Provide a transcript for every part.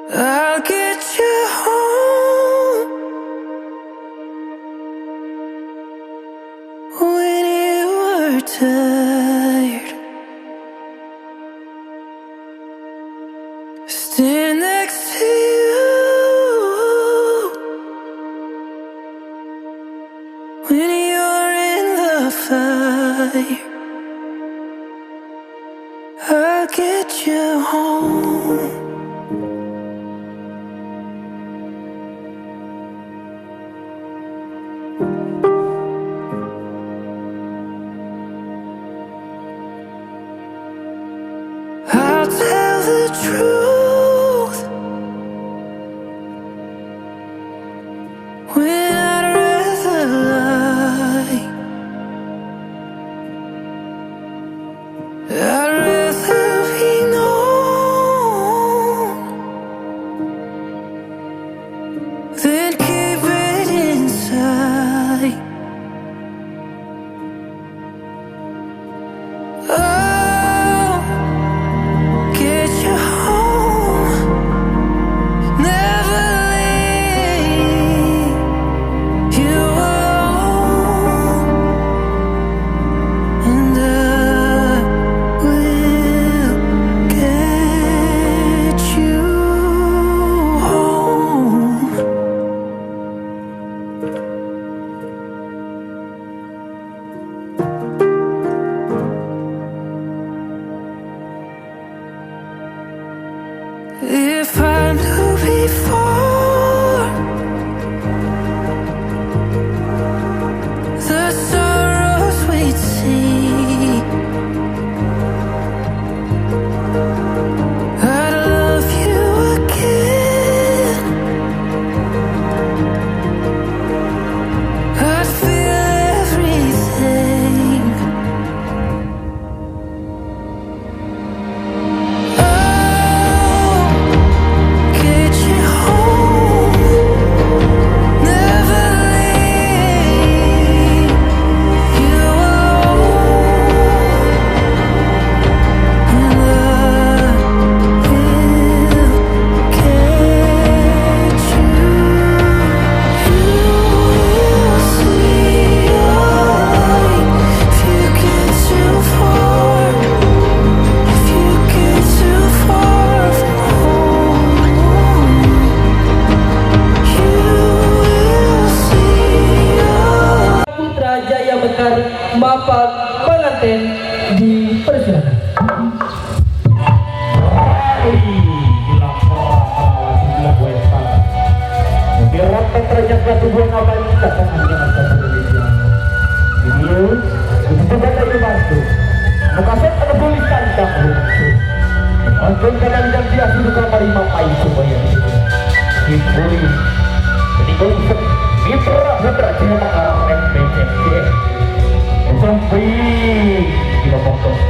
I'll get you home when you are tired. Stand next to you when you're in the fire. I'll get you home. I'll tell the truth when I'd rather lie. I'd rather be known than keep it inside. I'll get you home, never leave you alone, and I will get you home. If I knew before the sorrows we'd see, I'd love you again. I'd feel everything. I'll get you home, never leave you alone, and I will get you. You will see a light if you get too far. If you get too far from home, you will see a Putra Jaya Mekar Bapak Pengantin dipersilakan. Mitra Putra Jaya Mekar MPCC sampai kita potong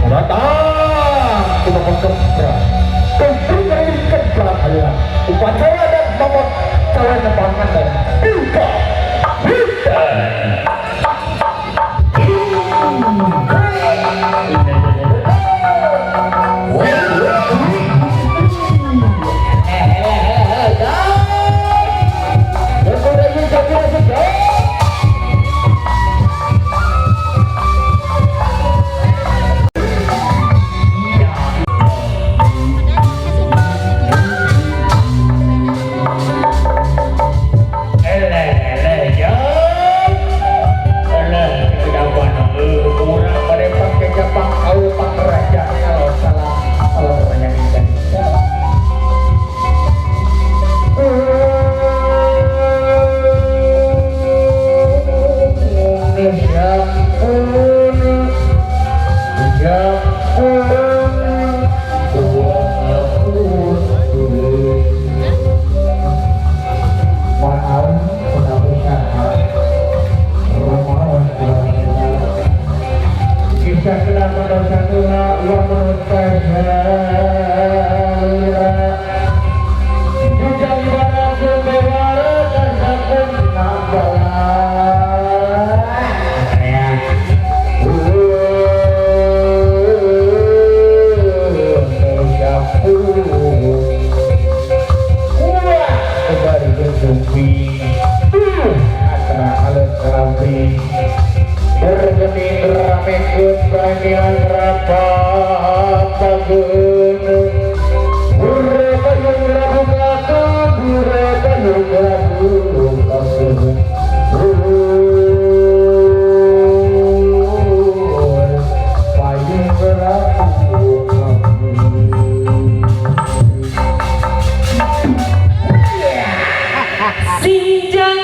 datang kita potong ke upacara dan nomor calon pengantin buka buka. Ngaramekeun kahyangan rapat pageun. Bure payung rabu kakak, bure payung rabu kakak. Payung rabu kakak. Sinjang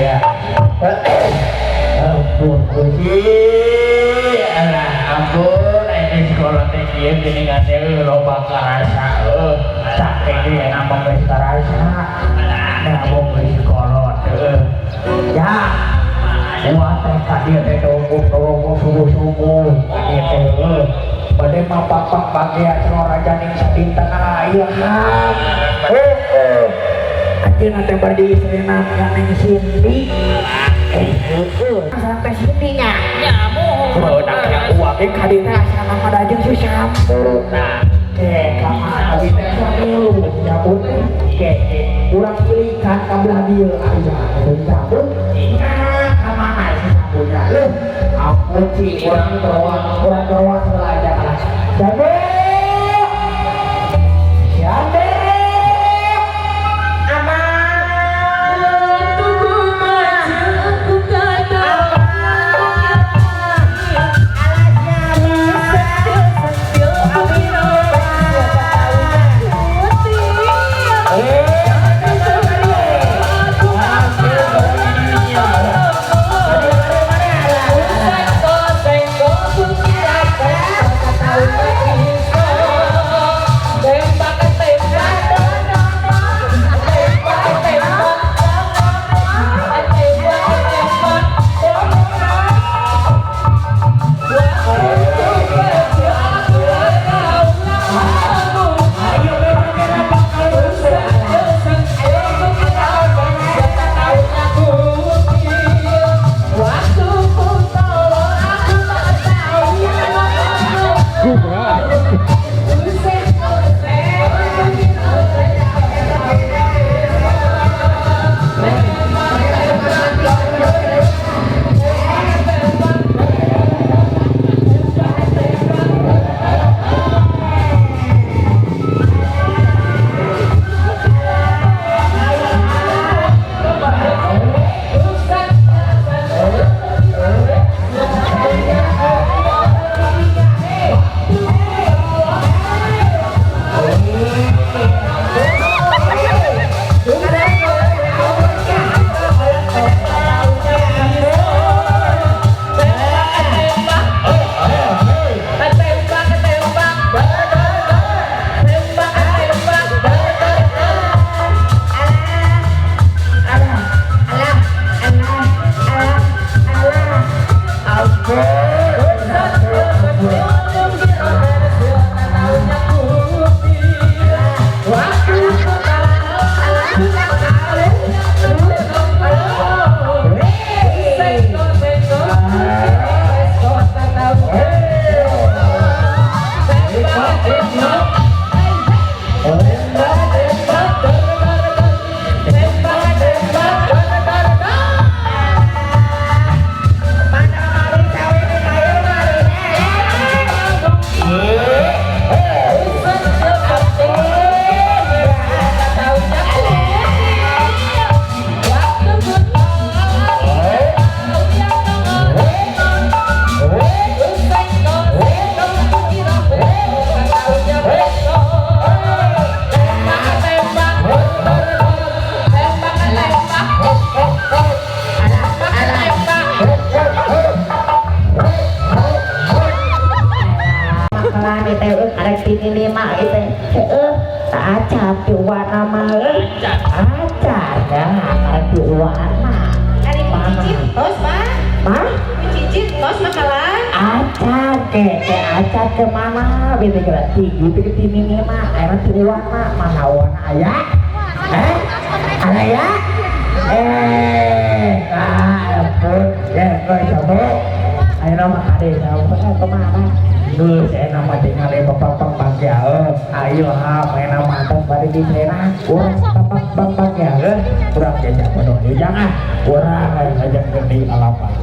Ya. Ampun Gusti, alah ampun ini sekolah teh kieu geuningan teh loba karasa heuh. Saking namung geus karasa. Namung geus kolot heuh. Ya. Ulah teh ka dieu teh tunggu subuh-subuh ka dieu teh heuh. Bade mapapak bagia cenah ning sadinten ala ilham. Heuh. Ayeuna teh bade istrina ka Neng Cindy. Sampai sini nya. Budak yang uang ge ka dieu teh asana mah da jeung si Sambu. Nah, ke ka mana abi teh samilu nyabut ke urang pilihan ka belah dieu aya si Sambu. Nah, ka mana si Sambunya? Leuh, ampun si urang terowongan heula aja lah. Sambu. Sambu. Thank you. Ke acan ke mana bete kira tinggi teh ti mah ayeuna ti uwana mana uwana aya? Eh? Aya? Eh, ampun, ya geus coba. Ayeuna mah kade sampe kumaha? Geus enak mah tinggal bapak pang ya. Ayo ha, main mah atas bari di serang. Urang bapak pang ya. Urang jajak bodoh jangan. Urang ngajak gede alapan.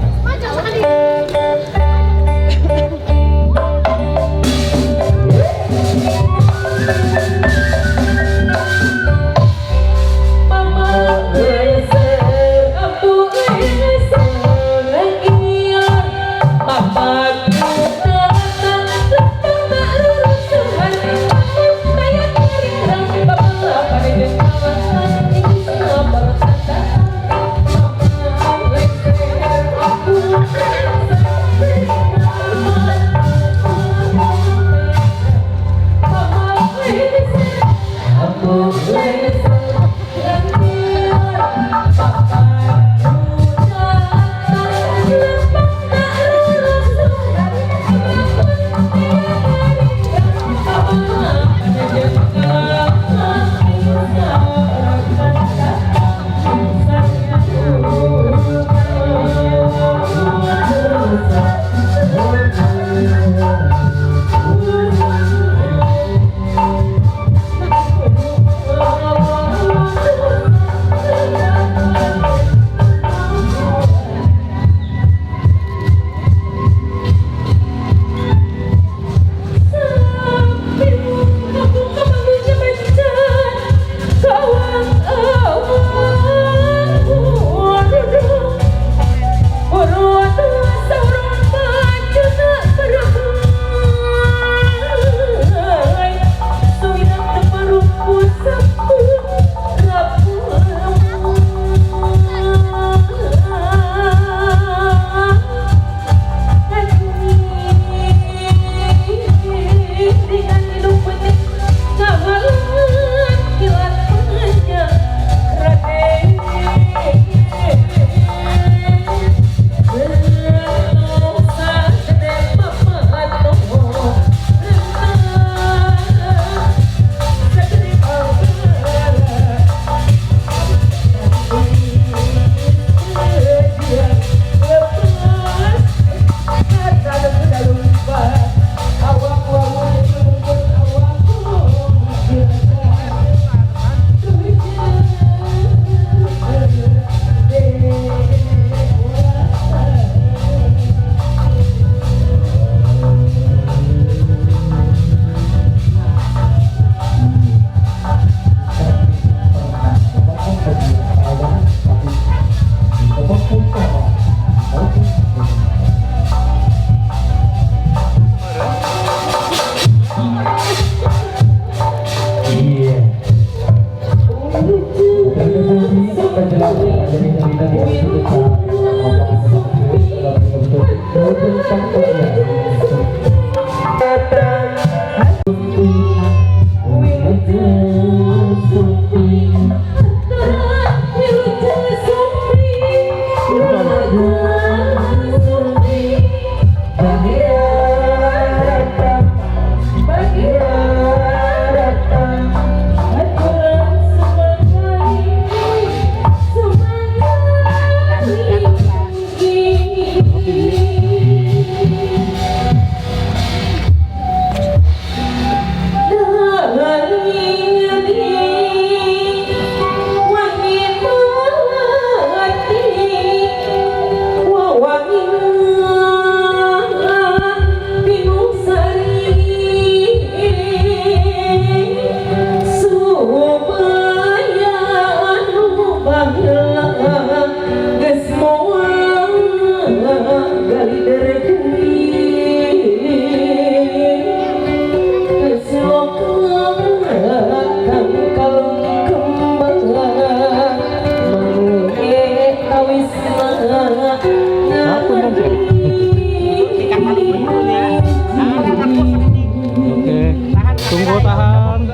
Tunggu tahan.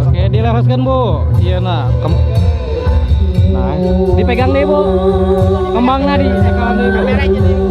Oke, dilepaskan Bu. Iya nah. Nah, dipegang deh Bu. Kembangnya di. Nah, gitu.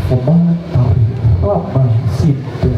Kumaha tari Rama Sinta.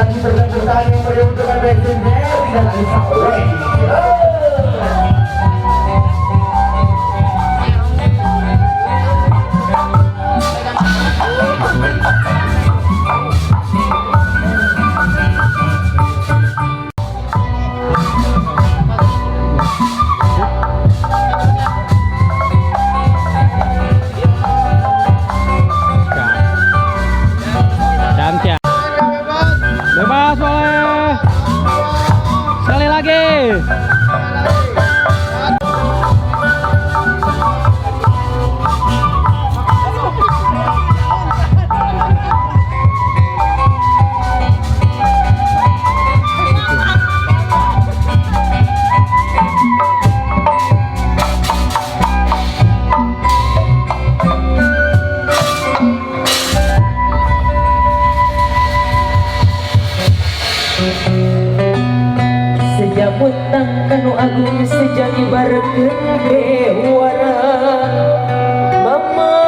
Lagi bertepuk yang meriah untuk Bensin dan Alisa. Bebas boleh. Sekali lagi. Seja butang kanu agung seja ibaratkeun bewara Mama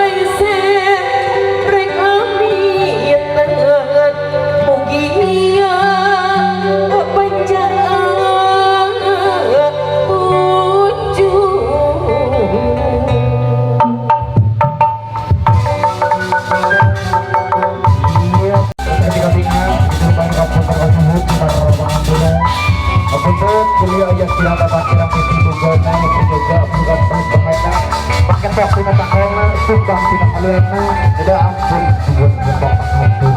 lengser rek amitan mugia panjang ujung. Ketika tinggal di depan kampung tersebut untuk beliau yang tidak dapat kirang itu gona juga bukan perhana pakai pasti katakan sumbang tidak alurna tidak ampun buat bapak ampun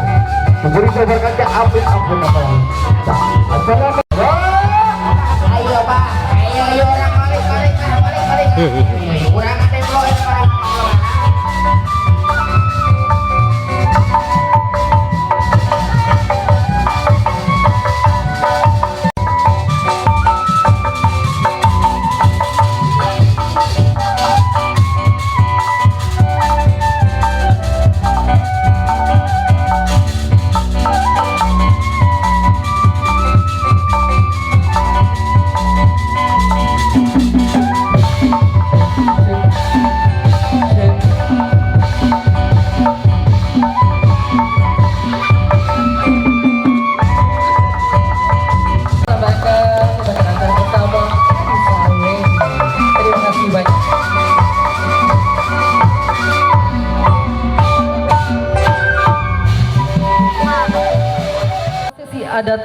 beri berkat ampun ampun apa. Ayo Pak, ayo ayo orang balik balik balik balik. Kurang ada orang. Terima kasih banyak. Prosesi adat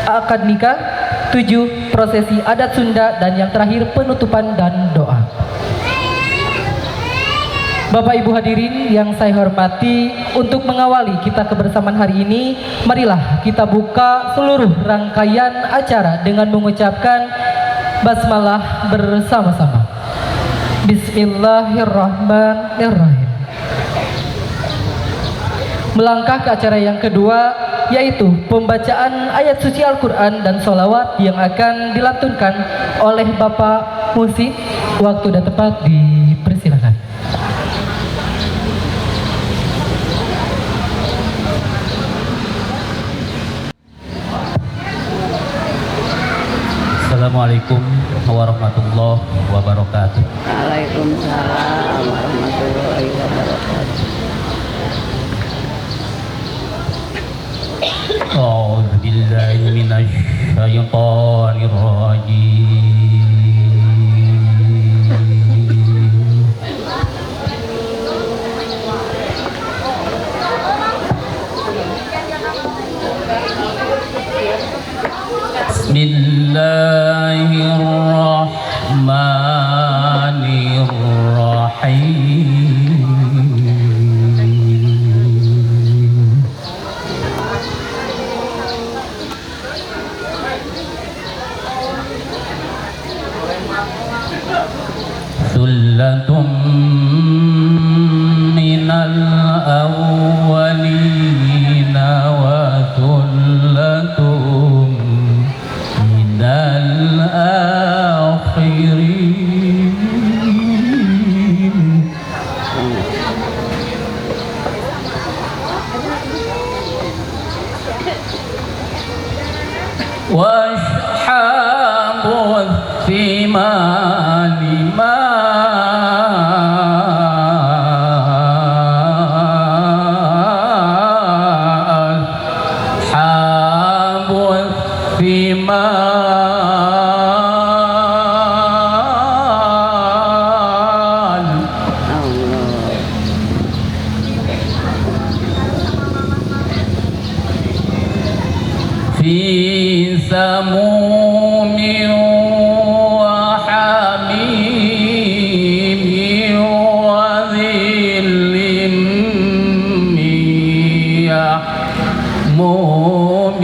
akad nikah, 7 prosesi adat Sunda, dan yang terakhir penutupan dan doa. Bapak Ibu hadirin yang saya hormati, untuk mengawali kita kebersamaan hari ini, marilah kita buka seluruh rangkaian acara dengan mengucapkan basmalah bersama-sama. Bismillahirrahmanirrahim. Melangkah ke acara yang kedua, yaitu pembacaan ayat suci Al-Quran dan sholawat yang akan dilantunkan oleh Bapak Musi. Waktu dan tempat dipersilakan. Assalamualaikum warahmatullahi wabarakatuh. Waalaikumsalam warahmatullahi wabarakatuh. A'udzu billahi minasy syaithanir rajim. Bismillahirrahmanirrahim. Sullatun minal awwalina wa sullatun minal akhirin. Wa ashabul shimali ma في سموم وحميم وظل من يحموم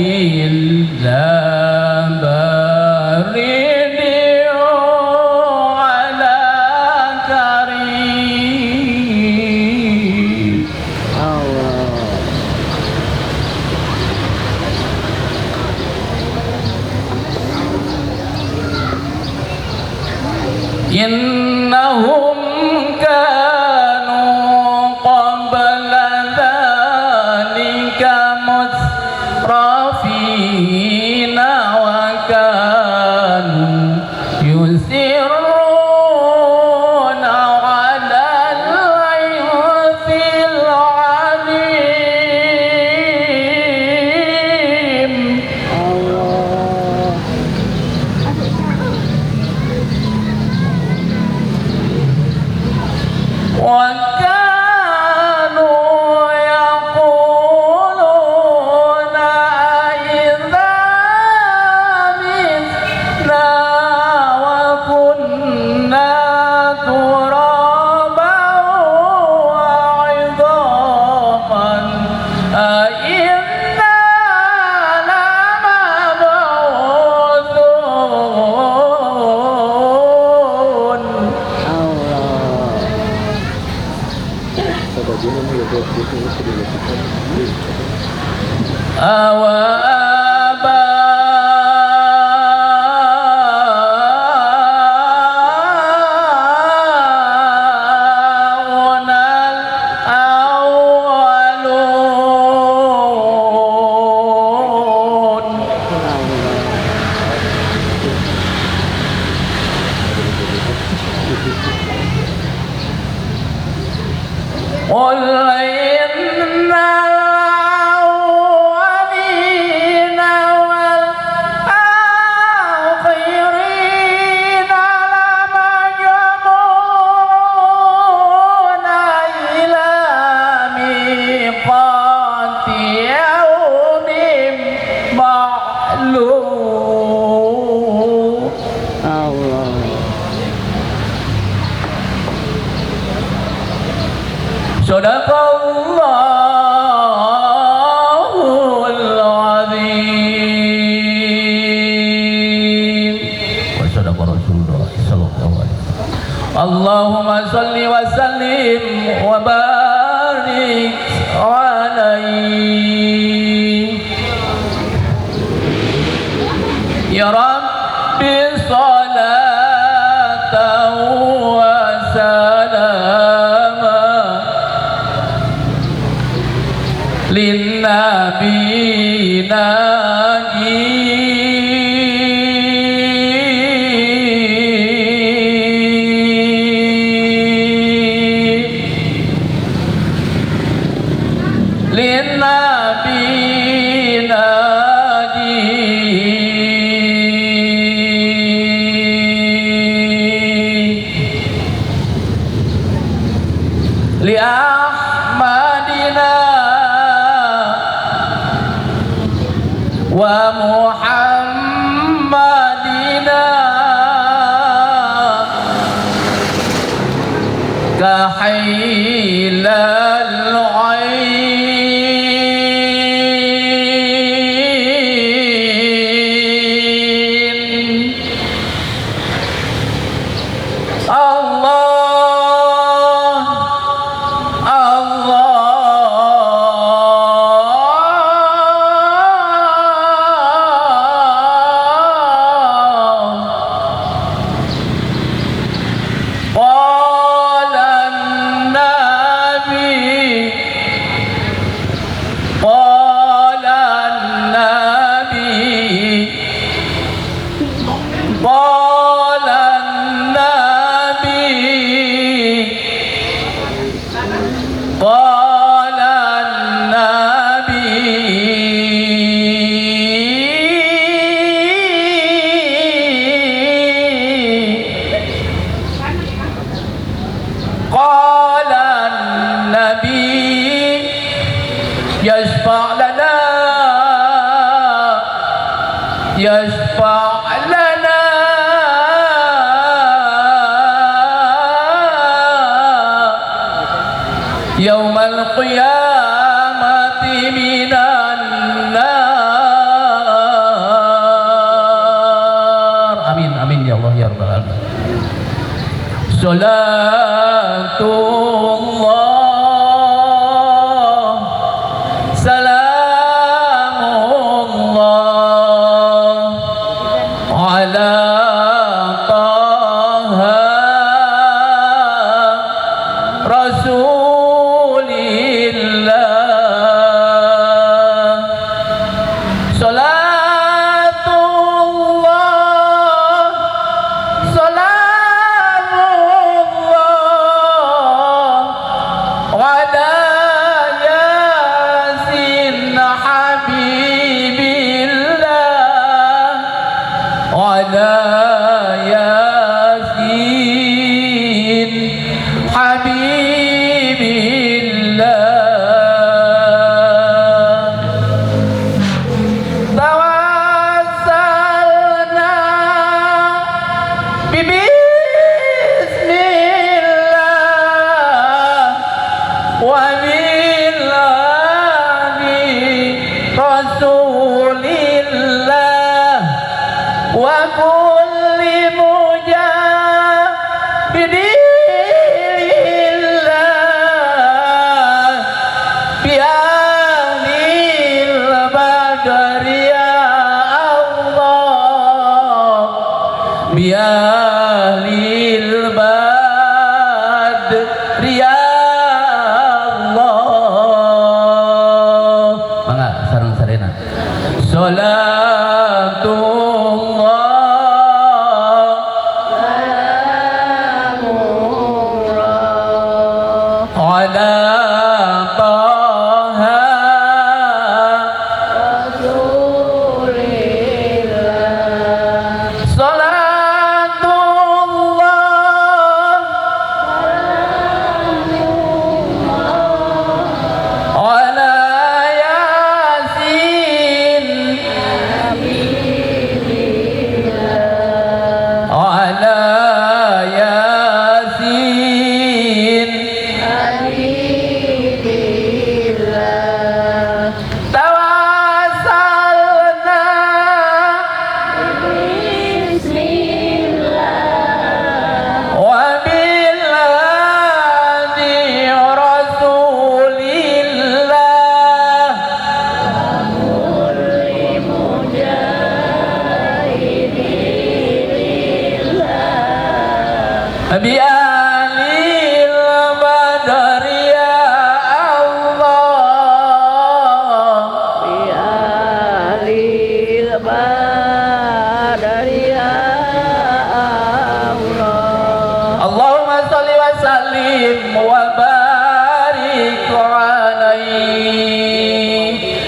لا بارد ولا كريم. إنهم كانوا قبل ذلك مترفين وكانوا يصرون على الحنث العظيم. وكانوا يقولون أئذا متنا وكنا ترابا وعظاما أئنا لمبعوثون. أوآباؤنا الأولون. قل إن الأولين والآخرين لمجموعون إلى ميقات يوم معلوم. صدق الله العظيم وصدق رسول الله صلى الله عليه وسلم. اللهم صل وسلم وبارك عليه. يا رب صلاة وسلاما للنبي ناجي للنبي ناجي لأحمدنا ومحمدنا كحيل العين. الله الله. قال النبي قال النبي قال النبي قال النبي قال النبي يشفع لنا. Yashfa' lana yaumal qiyamati minan nar. Amin amin ya Allah ya rabbal alamin. Salatullah salamullah ala Taha Rasulillah. Salatullah salamullah ala Yasin habibillah, ala Yasin habibillah. Tawassalna bismillah wa billahi rasulillah wa kulli mujahidin lillah bi ahlil badri ya Allah, bi ahlil badri ya Allah. Mangga sareng sarena. Salatullah ala Taha Salatullah ala Yasin ala Yasin Tawassalna wa billahi rasulillah bi ahlil badri ya Allah, Allahumma salli wa sallim wa barik alaihi.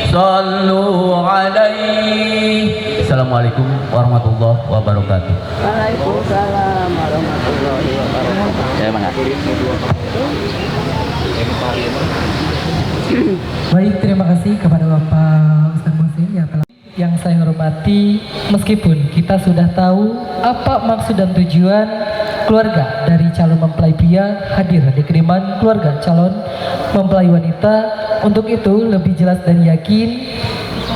Sallu alaihi. Assalamualaikum warahmatullahi wabarakatuh. Waalaikumsalam warahmatullahi wabarakatuh. Ya, mana? Baik, terima kasih kepada Bapak Ustaz Muhsin yang telah yang saya hormati. Meskipun kita sudah tahu apa maksud dan tujuan keluarga dari calon mempelai pria hadir di kediaman keluarga calon mempelai wanita, untuk itu lebih jelas dan yakin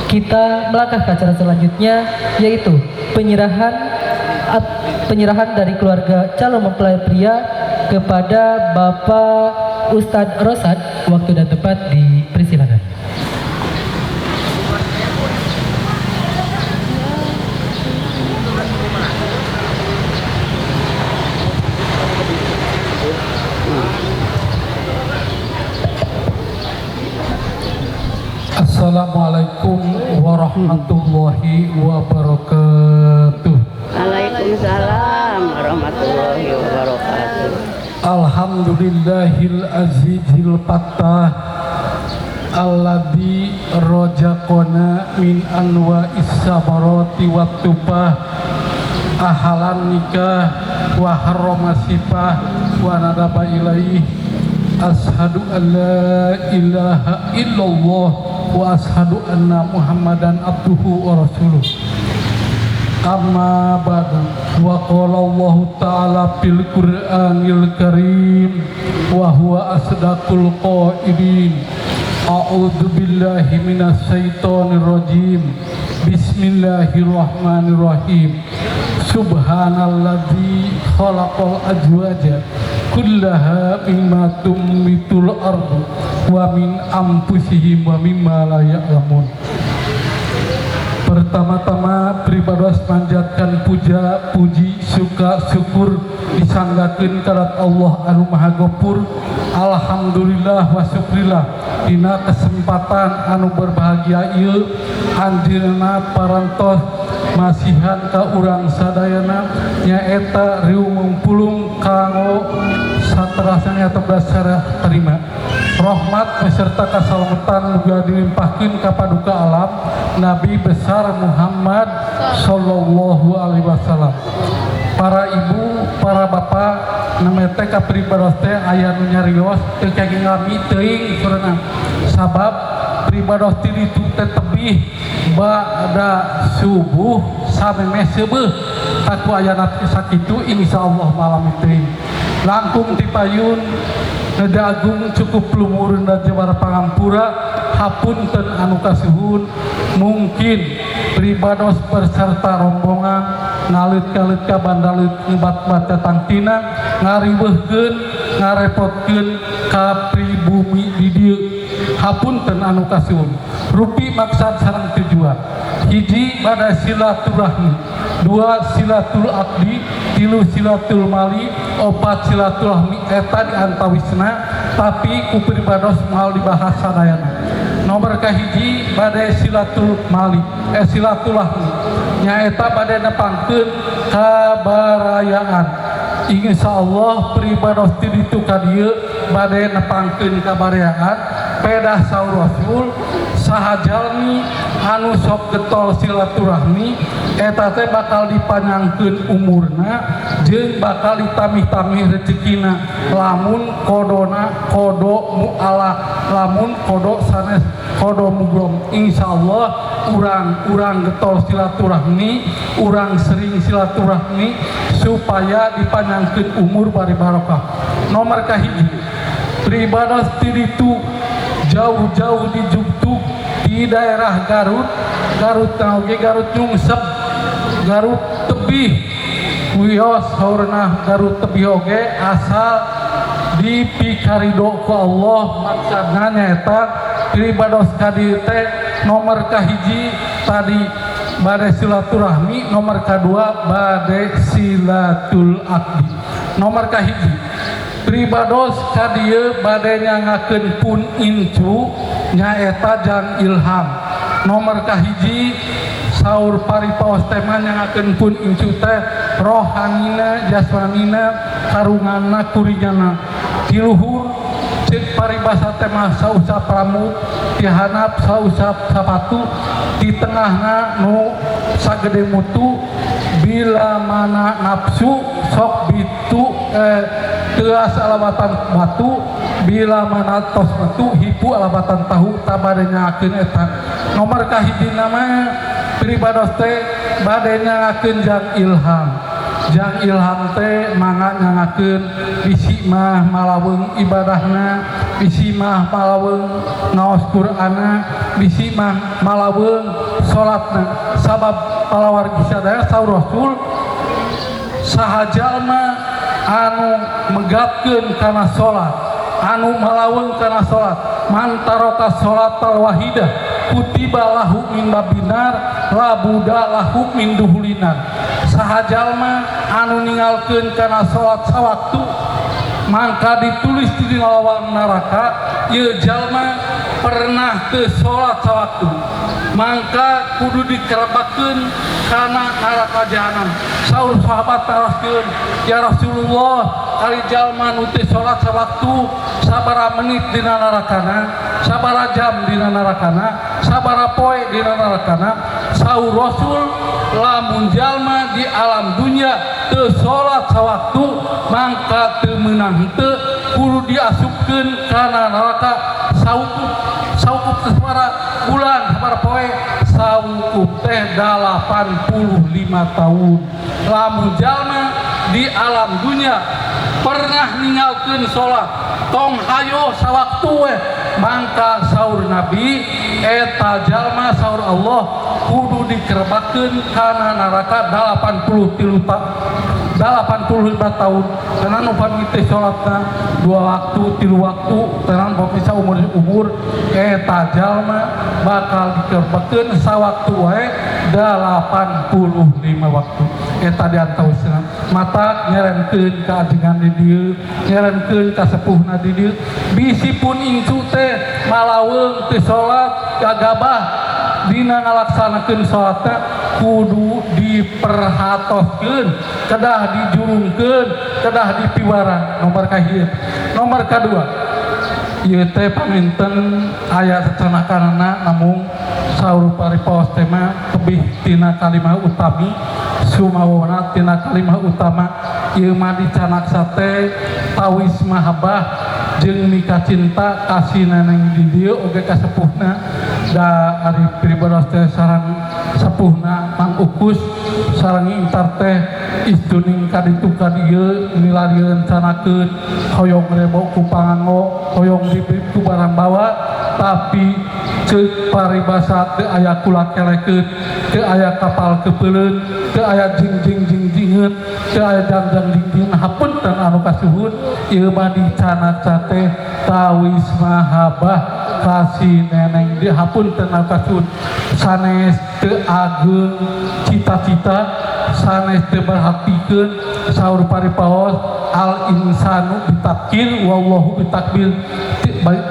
kita melangkah ke acara selanjutnya, yaitu penyerahan dari keluarga calon mempelai pria kepada Bapak Ustadz Rosad. Waktu dan tempat dipersilakan. Assalamualaikum warahmatullahi wabarakatuh. Waalaikumsalam warahmatullahi wabarakatuh. Alhamdulillahil azizil fattah alladzi rajaqana min anwa'is samarati wat tufah ahalan nikah wa harrama sifah wa nadaba ilaih. Ashadu an la ilaha illallah wa ashadu anna muhammadan abduhu wa rasuluh. Amma ba'du. Wa qala Allah ta'ala fil Qur'anil Karim wa huwa asdaqul qailin. A'udzu billahi minasy syaithanir rajim. Bismillahirrahmanirrahim. Subhanalladzi khalaqal azwaja kullaha mimma tumbitul ardu wa min anfusihim wa mimma la ya'lamun. Pertama-tama pribados manjatkan puja, puji, suka, syukur disanggakeun ka Allah anu Maha Gopur. Alhamdulillah wa syukrillah dina kesempatan anu berbahagia ieu anjeunna parantos masihan ka urang sadayana, nyaeta riung pulung kanggo saterasna atau dasar terima rahmat beserta keselamatan muga dilimpahkeun ka paduka alam Nabi besar Muhammad sallallahu alaihi wasallam. Para ibu, para bapak, namanya teh kapribados teh aya nu nyarios teu kenging lami teuing surena, sabab pribados ti ditu teh tebih ba'da subuh samemeh seubeuh taku ayana sakitu, insyaallah malam teuing langkung ti payun. Neda agung cukup lumurun dan jawara pangampura hapunten anu kasuhun, mungkin pribados berserta rombongan ngalit-kalit ka bandalit ngebat tangtina ngariweuhkeun ngarepotkeun ka pribumi di dieu, hapunten anu kasuhun. Rupi maksad sareng tujuan: hiji pada silaturahmi, dua silatul akdi, tilu silatul mali, opat silaturahmi. Eta di antawisna, tapi ku pribados moal dibahas sadayana. Nomor kahiji bade silatul mali, silaturahmi, nyaeta bade nepangkeun kabarayaan. Insyaallah pribados ti ditu ka dieu bade nepangkeun kabarayaan. Pedah saur Rasul, saha jalmi anu sok getol silaturahmi eta teh bakal dipanjangkeun umurna jeung bakal ditamih-tamih rezekina, lamun kodona kodo mualah, lamun kodo sanes kodo mugrom. Insyaallah urang-urang getol silaturahmi, urang sering silaturahmi supaya dipanjangkeun umur bari barokah. Nomor kahiji pribados ti ditu jauh-jauh di Jugtug di daerah Garut, Garut oge Garut nyungsep, Garut tebih wios saurna Garut tebih oge asal dipikarido ku Allah. Maksudna nyaeta pribados ka dieu teh nomor kahiji tadi bade silaturahmi, nomor kadua bade silatul akdi. Nomor kahiji pribados ka dieu bade nyangakeun pun incu, nyaeta jang Ilham. Nomor kahiji saur paripaos teh nyangakeun pun incu teh rohanina, jasmanina, karunganna, kuringana. Ti luhur ceuk paribasa teh mah sausap rambut, ti handap sausap sapatu, di tengahna nu sagede mutu. Bila mana nafsu sok bitu, teas alabatan batu, bila mana tos batu hipu alabatan tahu. Tabade nyakeun eta nomor kahiji nama pribados teh bade nyangakeun jang Ilham. Jang Ilham teh mangga nyangakeun, bisi mah malaweung ibadahna, bisi mah malaweung ngaos Qur'ana, bisi mah malaweung salatna, sabab palawargi sadaya saur Rasul, saha jalma anu megatkeun kana salat, anu malaweung kana salat, man taraka salatal wahidah kutiba lahu min babinar la buda lahu min duhulinar. Saha jalma anu ninggalkeun kana salat sawaktu mangka ditulis di lawang neraka. Ieu jalma pernah teu salat sawaktu mangka kudu dikerebakeun kana neraka jahanam. Saur sahabat taroskeun, "Ya Rasulullah, ari jalma nu teu salat sawaktu sabaraha menit dina nerakana, sabaraha jam dina nerakana, sabaraha poe dina nerakana?" Saur Rasul, lamun jalma di alam dunia teu salat sawaktu mangka teu meunang henteu, kudu diasupkeun kana neraka saukup. Saukup teh sabaraha bulan, sabaraha poe? Saukup teh teh 85 tahun. Lamun jalma di alam dunia pernah ninggalkeun salat tong hayo sawaktu we, mangka saur Nabi eta jalma saur Allah kudu dikerebakeun kana neraka 85 tahun. Karena nu pami teh salatna dua waktu tilu waktu tenan pami umur eta jalma bakal dikerebakeun sawaktu wae 85 waktu. Eta diantawisna mata nyerenkeun ka ajengan di dieu, nyerenkeun ka sepuhna di dieu, bisi pun incu teh malaweung teu salat gagabah dina ngalaksanakeun salatna kudu diperhatoskeun, kedah dijurungkeun, kedah dipiwarang. Nomor kahiji. Nomor kadua ieu teh panginten aya sacanakanana namung saur paripaos teh mah tebih tina kalimah utami sumawona tina kalimah utama. Ieu mah dicanak sate tawis mahabbah jeung nikah cinta kasih neneng di dieu oge ka sepuhna. Da ari pribados teh sareng sepuhna Mang Ukus sareng intar teh istuning kaditu ka dieu milari rencanakeun hoyong rebo ku panganggo hoyong diberi ku barang bawa, tapi ceuk paribasa teu aya kula kelekeun, teu aya kapal kepeuleun, teu aya jingjing jingjingeun, teu aya jangjang jingjing. Hapunten anu kasuhun ieu mah dicanak teh tawis mahabbah kasih neneng di hapunten anu kasuhun sanes teu ageung cita-cita, sanes teu merhatikeun saur paripaos al insanu bitakdir wallahu bitakdir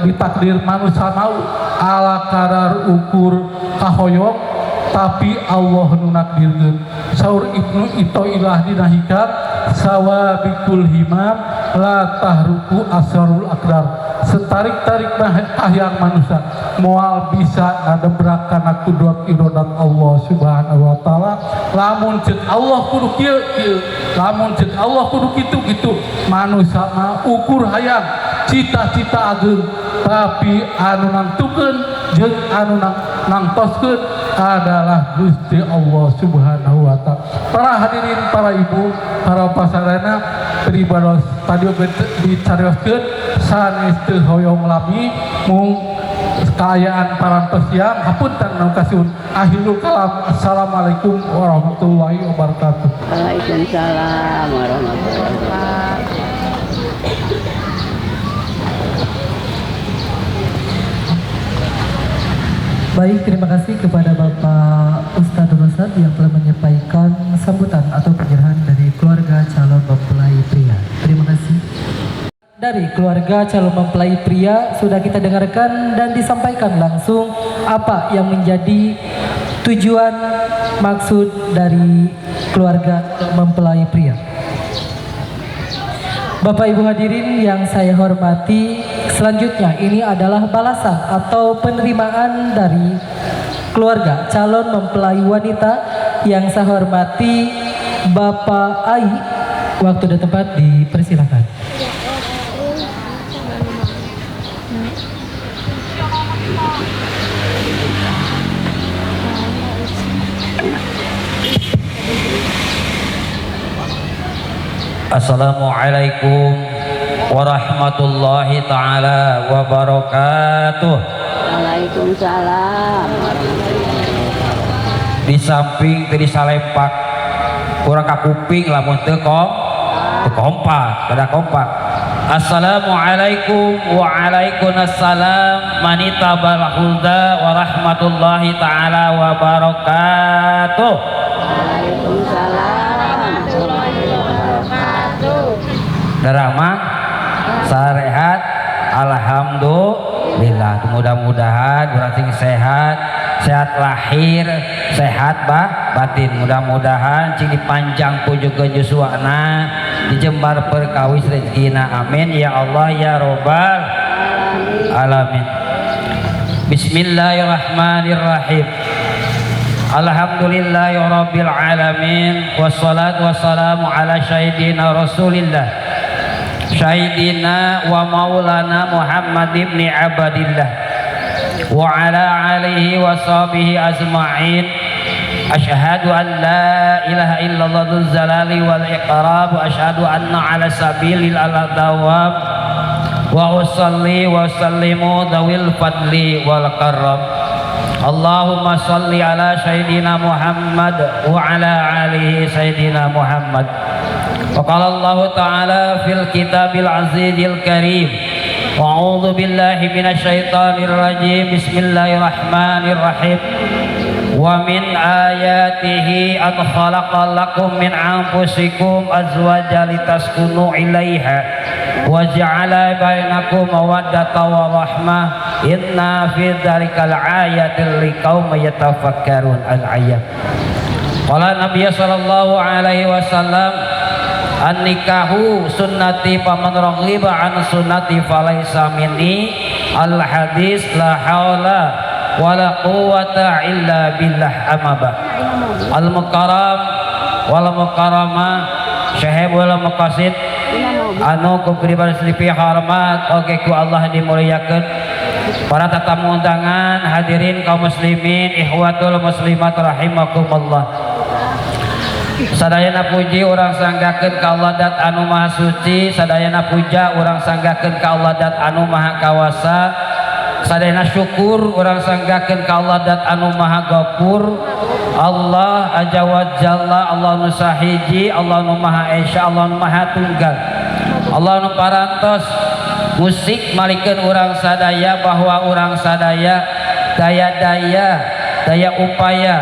bitakdir. Manusia mau ala kadar ukur kahoyong tapi Allah nu nakdirkeun. Saur Ibnu Ithoillah dina Hikam sawabikul himam la tahruku asrarul akdar, setarik-tarik kahayang manusia moal bisa ngadebrak kana kudrat irodat Allah Subhanahu wa taala. Lamun ceuk Allah kudu kieu kieu, lamun ceuk Allah kudu kitu kitu. Manusia mah ukur hayang cita-cita ageung, tapi anu nangtukeun jeung anu nangtoskeun adalah Gusti Allah Subhanahu wa taala. Para hadirin, para ibu, para pasarana pribados tadi dicarioskeun sanes teu hoyong lami mung kaayaan parantos siang hapunten nu kasuhun. Akhirul kalam, assalamualaikum warahmatullahi wabarakatuh. Waalaikumsalam warahmatullahi wabarakatuh. Baik, terima kasih kepada Bapak Ustadz Rosad yang telah menyampaikan sambutan atau penyerahan dari keluarga calon mempelai pria. Terima kasih. Dari keluarga calon mempelai pria sudah kita dengarkan dan disampaikan langsung apa yang menjadi tujuan maksud dari keluarga mempelai pria. Bapak Ibu hadirin yang saya hormati, selanjutnya ini adalah balasan atau penerimaan dari keluarga calon mempelai wanita yang saya hormati Bapak Ai. Waktu dan tempat dipersilakan. Assalamualaikum warahmatullahi taala wabarakatuh. Waalaikumsalam warahmatullahi wabarakatuh. Di samping tadi salempak kurang ka kuping lamun teu kompak, kada kompak. Assalamualaikum waalaikumsalam manita balahulda warahmatullahi taala wabarakatuh. Waalaikumsalam warahmatullahi wabarakatuh. Darama sarehat, alhamdulillah. Mudah-mudahan urang sing sehat, sehat lahir, sehat bah batin. Mudah-mudahan cing dipanjang pujukeun yuswana, dijembar perkawis rezekina. Amin ya Allah ya robbal alamin. Bismillahirrahmanirrahim. Alhamdulillahi rabbil alamin, wassalatu wassalamu ala sayyidina rasulillah sayyidina wa maulana Muhammad ibn Abdillah wa ala alihi wa sahbihi ajma'in. Asyhadu an la ilaha illallah dzul jalali wal ikram wa asyhadu anna ala sabilil ala dawam wa usalli wa sallimu dzawil fadli wal karam. Allahumma salli ala sayyidina Muhammad wa ala alihi sayyidina Muhammad. Wa qala Allah ta'ala fil kitabil azizil karim. A'udzu billahi minasyaitonir rajim. Bismillahirrahmanirrahim. Wa min ayatihi an khalaqa lakum min anfusikum azwaja litaskunu ilaiha wa ja'ala bainakum mawaddatan wa rahmah. Inna fi dzalikal ayatil liqaumin yatafakkarun. Al-ayat. Qala Nabiy sallallahu alaihi wasallam, an-nikahu sunnati faman raghiba an sunnati falaisa minni. Al-hadis la haula wala quwwata illa billah amaba. Al-mukarram wal mukarramah syahibul muqasid anu ku pribadi selipi hormat oge ku Allah dimuliakeun. Para tetamu undangan, hadirin kaum muslimin, ikhwatul muslimat rahimakumullah. Sadayana puji urang sanggakeun ka Allah dat anu maha suci, sadayana puja urang sanggakeun ka Allah dat anu maha kawasa, sadayana syukur urang sanggakeun ka Allah dat anu maha gafur. Allah azza wa jalla, Allah nu sahiji, Allah nu maha esa, Allah nu maha tunggal, Allah nu parantos musik malikeun urang sadaya bahwa urang sadaya daya-daya, daya upaya,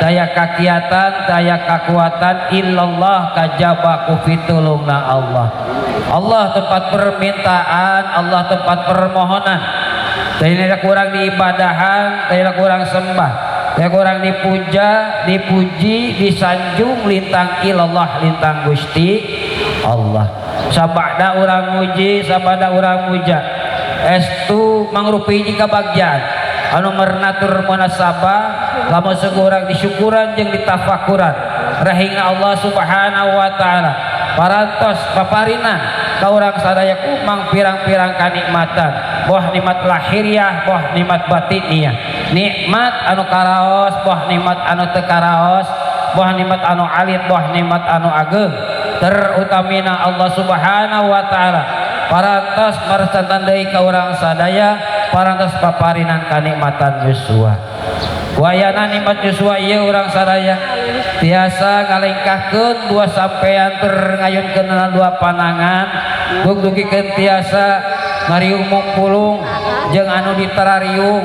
daya kakiatan, daya kakuatan illallah kajaba ku pitulungna Allah. Allah tempat permintaan, Allah tempat permohonan. Tidak kurang diibadahan, tidak kurang sembah, tidak kurang dipuja, dipuji, disanjung lintang ilallah lintang Gusti Allah. Sabada urang muji, sabada urang muja. Estu mangrupi hiji kabagjaan anu mernatur munasabah lamun urang disyukuran jeung ditafakuran rahingna Allah Subhanahu wa taala. Parantos paparina ka urang sadaya ku mang pirang-pirang kanikmatan, boh nikmat lahiriah, boh nikmat batiniah, nikmat anu karaos, boh nikmat anu teu karaos, boh nikmat anu alit, boh nikmat anu ageung. Terutamina Allah Subhanahu wa taala parantos marsantan deui ka urang sadaya, parantos paparinan kanikmatan yuswa. Wayana nikmat yuswa ieu urang sadaya tiasa ngalengkahkeun dua sampean tur ngayunkeun dua panangan, dugdugikeun tiasa ngariung mungpulung jeung anu ditarariung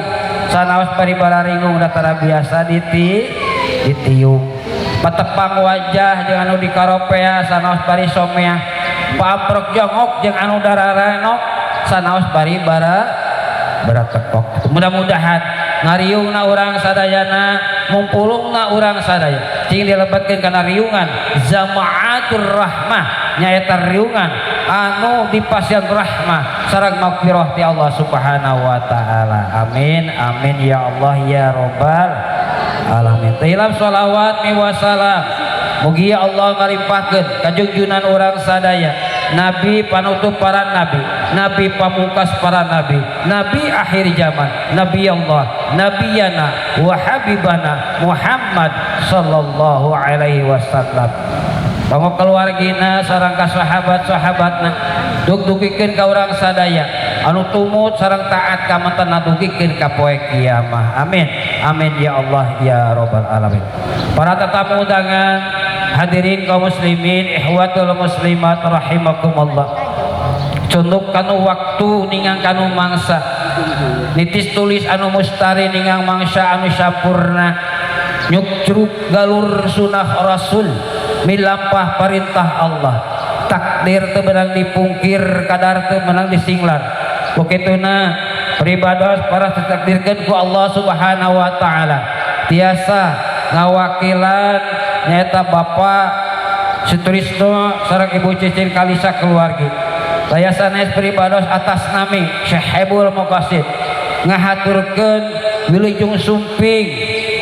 sanaos bari bararingung datara biasa ditiung. Patepang wajah jeung anu dikaropea sanaos bari somea, paamprok jongok jeung anu dararanok sanaos bari bara baratekok. Mudah-mudahan ngariungna urang sadayana, mumpulungna urang sadaya cing dilebetkeun kana riungan zamaatur rahmah, nyaeta riungan anu dipasihan rahmah sareng magfirah ti Allah Subhanahu wa taala. Amin amin ya Allah ya rabbal alamin. Tilam sholawat mi wassalam mugi ya Allah ngalimpahkeun kajungjunan urang sadaya nabi panutup para nabi, nabi pamungkas para nabi, nabi akhir zaman, nabi Allah, nabiyana wa habibana Muhammad sallallahu alaihi wasallam. Bango keluargina sareng ka sahabat-sahabatna dugdugikeun ka urang sadaya anu tumut sareng taat ka mantena dugikeun ka poe kiamah. Amin amin ya Allah ya rabbal alamin. Para tetamu undangan, hadirin kaum muslimin, ikhwatul muslimat rahimakumullah. Cunduk kanu waktu ningang kanu mangsa, nitis tulis anu mustari ningang mangsa anu sampurna, nyukcruk galur sunah rasul milampah perintah Allah. Takdir teu meunang dipungkir, kadar teu meunang disinglar. Kukituna pribados para ditakdirkeun ku Allah Subhanahu wa taala. Tiasa ngawakilan nyaeta Bapak Sutrisno sareng Ibu Cicin Kalisa keluargi. Daya sanes pribados atas nami Syahibul Muqasid ngahaturkeun wilujeng sumping,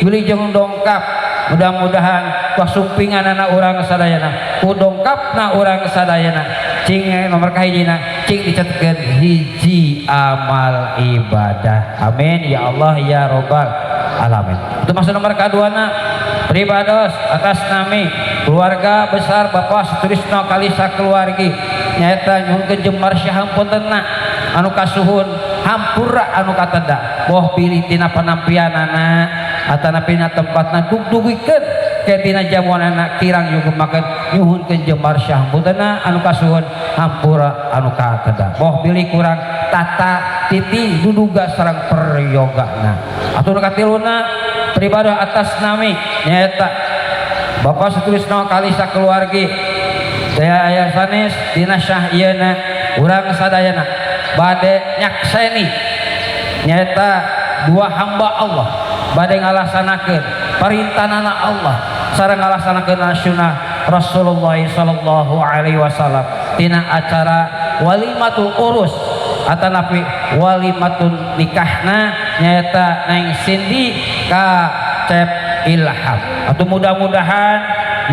wilujeng dongkap. Mudah-mudahan kasumpinganana urang sadayana, ku dongkapna urang sadayana, cing nomor kahijina cing dicatetkeun hiji amal ibadah. Amin ya Allah ya rabbal. alamin. Itu maksud nomor kaduana pribados atas nami keluarga besar Bapak Sutrisno Kalisa keluargi nyaeta nyuhunkeun jembar sahampuntenna anu kasuhun hampura anu kateda boh bilih tina panampianana atanapi na tempatna dugdugikeun ke tina jamuanana kirang nyugemakeun nyuhunkeun jembar sahampuntenna anu kasuhun hampura anu kateda boh bilih kurang tata titi duduga sareng peryogana. Atur katiluna pribadi atas nami nyaeta Bapak Sutrisno Kalisa keluargi daya aya sanes dina syah ieuna urang sadayana bade nyakseni nyaeta dua hamba Allah bade ngalaksanakeun parintanana Allah sareng ngalaksanakeun sunnah Rasulullah sallallahu alaihi wasallam tina acara walimatul urus atanapi walimatun nikahna nyaeta Neng Cindy ka Cep Ilham. Atau mudah-mudahan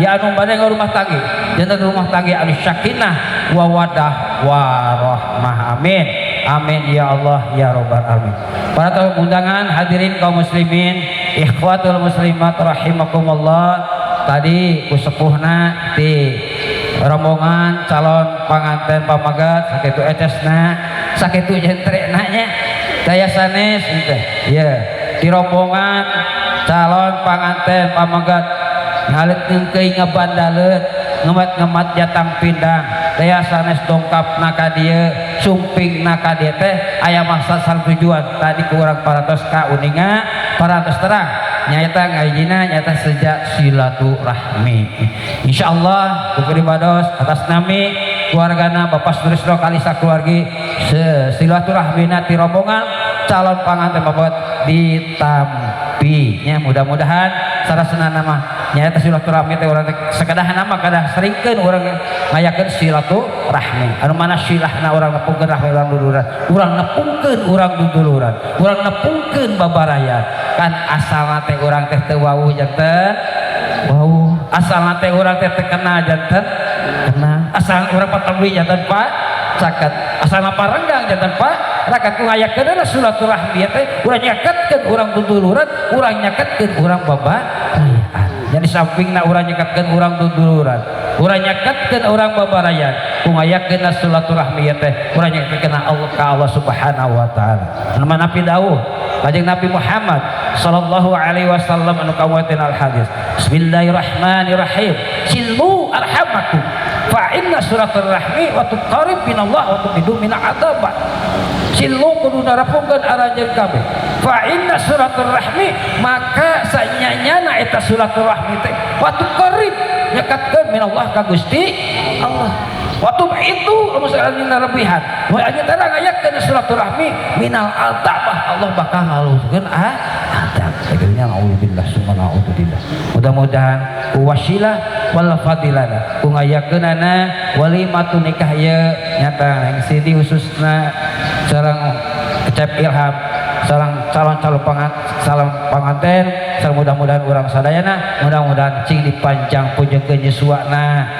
ya anu bade rumah tanggi janten rumah tanggi anu sakinah wa wadah warahmah. Amin amin ya Allah ya robbal alamin. Para tamu undangan hadirin kaum muslimin ikhwatul muslimat rahimakumullah, tadi kusepuhna di rombongan calon panganten pamagat sakitu ecesna sakitu jentrekna nya daya sanes teh ya di rombongan calon panganten pamagat ngalit ngeungkeuy ngebandaleut ngemat-ngemat jatang pindang daya sanes dongkap na ka dieu sumping na ka dieu teh aya maksad sareng tujuan tadi ku urang parantos kauninga parantos terang nyaeta ngajina nyaeta sejak silaturahmi. Insyaallah ku pribados atas nami keluargana Bapak Sutrisno Kalisa keluargi silaturahmina ti rombongan calon panganten bapak ditampi nya mudah-mudahan sarasana mah nyaeta silaturahmi teh urang teh sakedah nama kadah seringkeun urang ngayakeun silaturahmi anu mana silahna urang nepungkeun rahmi urang duluran urang nepungkeun urang duduluran urang nepungkeun babarayan kan asalna teh urang teh teu wawuh janten wawuh asalna teh urang teh teu kenal janten kenal asal urang patabli janten pak caket asalna parenggang janten pak rakat ku ngayakeun silaturahmi teh urang nyaketkeun urang duduluran urang nyaketkeun urang babarayan. Jadi sampingna urang nyaketkeun urang duduluran urang nyaketkeun urang babarayan ku ngayakeun silaturahmi teh urang nyaketkeun Allah ka Allah Subhanahu wa taala. Anu manapi dawuh Kanjeng Nabi Muhammad sallallahu alaihi wasallam anu kawatin al hadis Bismillahirrahmanirrahim silu arhamakum fa inna suratul rahmi wa tuqarrib minallah wa tuqidu min adzab. Silu kudu narapungkeun aranjeun kabeh fa inna suratul rahmi maka sanyanyana eta suratul rahmi teh wa tuqarrib nyekatkeun minallah ka Gusti Allah wa itu lamun anjeun lebihan wa anjeun teh ngayakeun silaturahmi minal adzab Allah bakal ngaluhurkeun adzab. Akhirnya naudzubillah summa naudzubillah. Mudah-mudahan ku wasilah wal fadilana ku ngayakeunana walimatun nikah ieu nyata Neng Cindy khususna sareng Cep Ilham sareng calon-calon calon panganten sareng mudah-mudahan urang sadayana mudah-mudahan cing dipanjang pujengkeun yuswana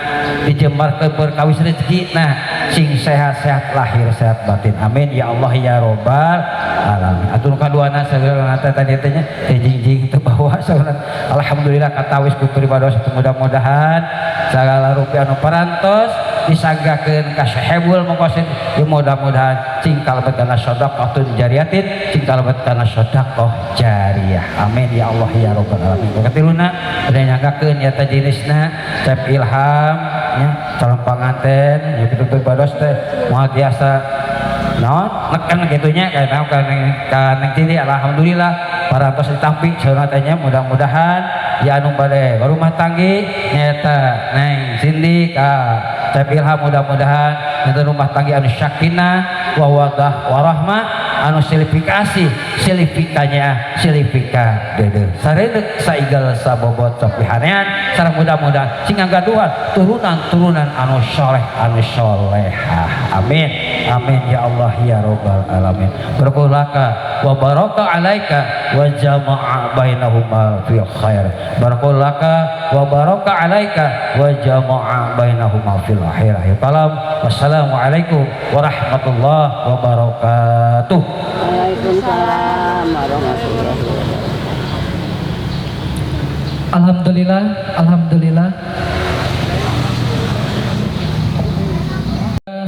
dijembarkeun berkawis rezekina sing sehat-sehat lahir sehat batin. Amin ya Allah ya robbal alamin. Atur kaduana sagala teh tadi teh nya teh jingjing teu bawa saurang. Alhamdulillah katawis ku pribados mudah-mudahan sagala rupi anu parantos disanggakeun ka sahibul maqasid ya mudah-mudahan cing kalebet kana sedekahun jariyatin cing kalebet kana sedekah jariyah. Amin ya Allah ya robbal alamin. Katiluna bade nyanggakeun ya teh jenisna Cep Ilham nya calon panganten ya kitu pribados teh moal tiasa naon neken kitu nya ka naon ka Neng Cindy. Alhamdulillah parantos ditampi saurna teh nya mudah-mudahan ya anu bade rumah tanggi nyaeta Neng Cindy ka Cep Ilham mudah-mudahan nyaeta rumah tanggi anu sakinah wa wadah warahmah anu silifikasi silifikanya silifika dede saredeuk saigal sabobot sapihanean sareng mudah-mudahan sing ngagaduhan turunan-turunan anu soleh anu solehah. Amin amin ya Allah ya robbal alamin. Barakallahu wa baraka alaika wa jama'a bainahuma fi khair. Barakallahu wa baraka alaika wa jama'a bainahuma fil akhirah. Kalam. Wassalamualaikum warahmatullahi wabarakatuh. Waalaikumsalam warahmatullahi wabarakatuh. Alhamdulillah, alhamdulillah.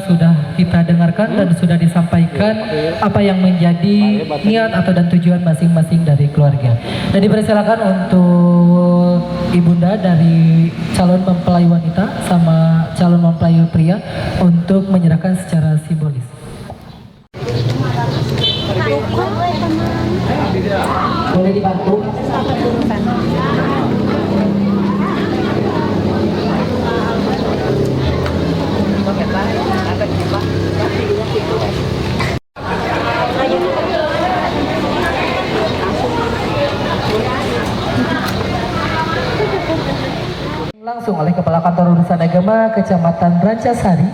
Sudah kita dengarkan dan sudah disampaikan apa yang menjadi niat atau dan tujuan masing-masing dari keluarga. Dan dipersilakan untuk ibunda dari calon mempelai wanita sama calon mempelai pria untuk menyerahkan secara simbolis. Boleh dibantu? Langsung oleh Kepala Kantor Urusan Agama Kecamatan Rancasari.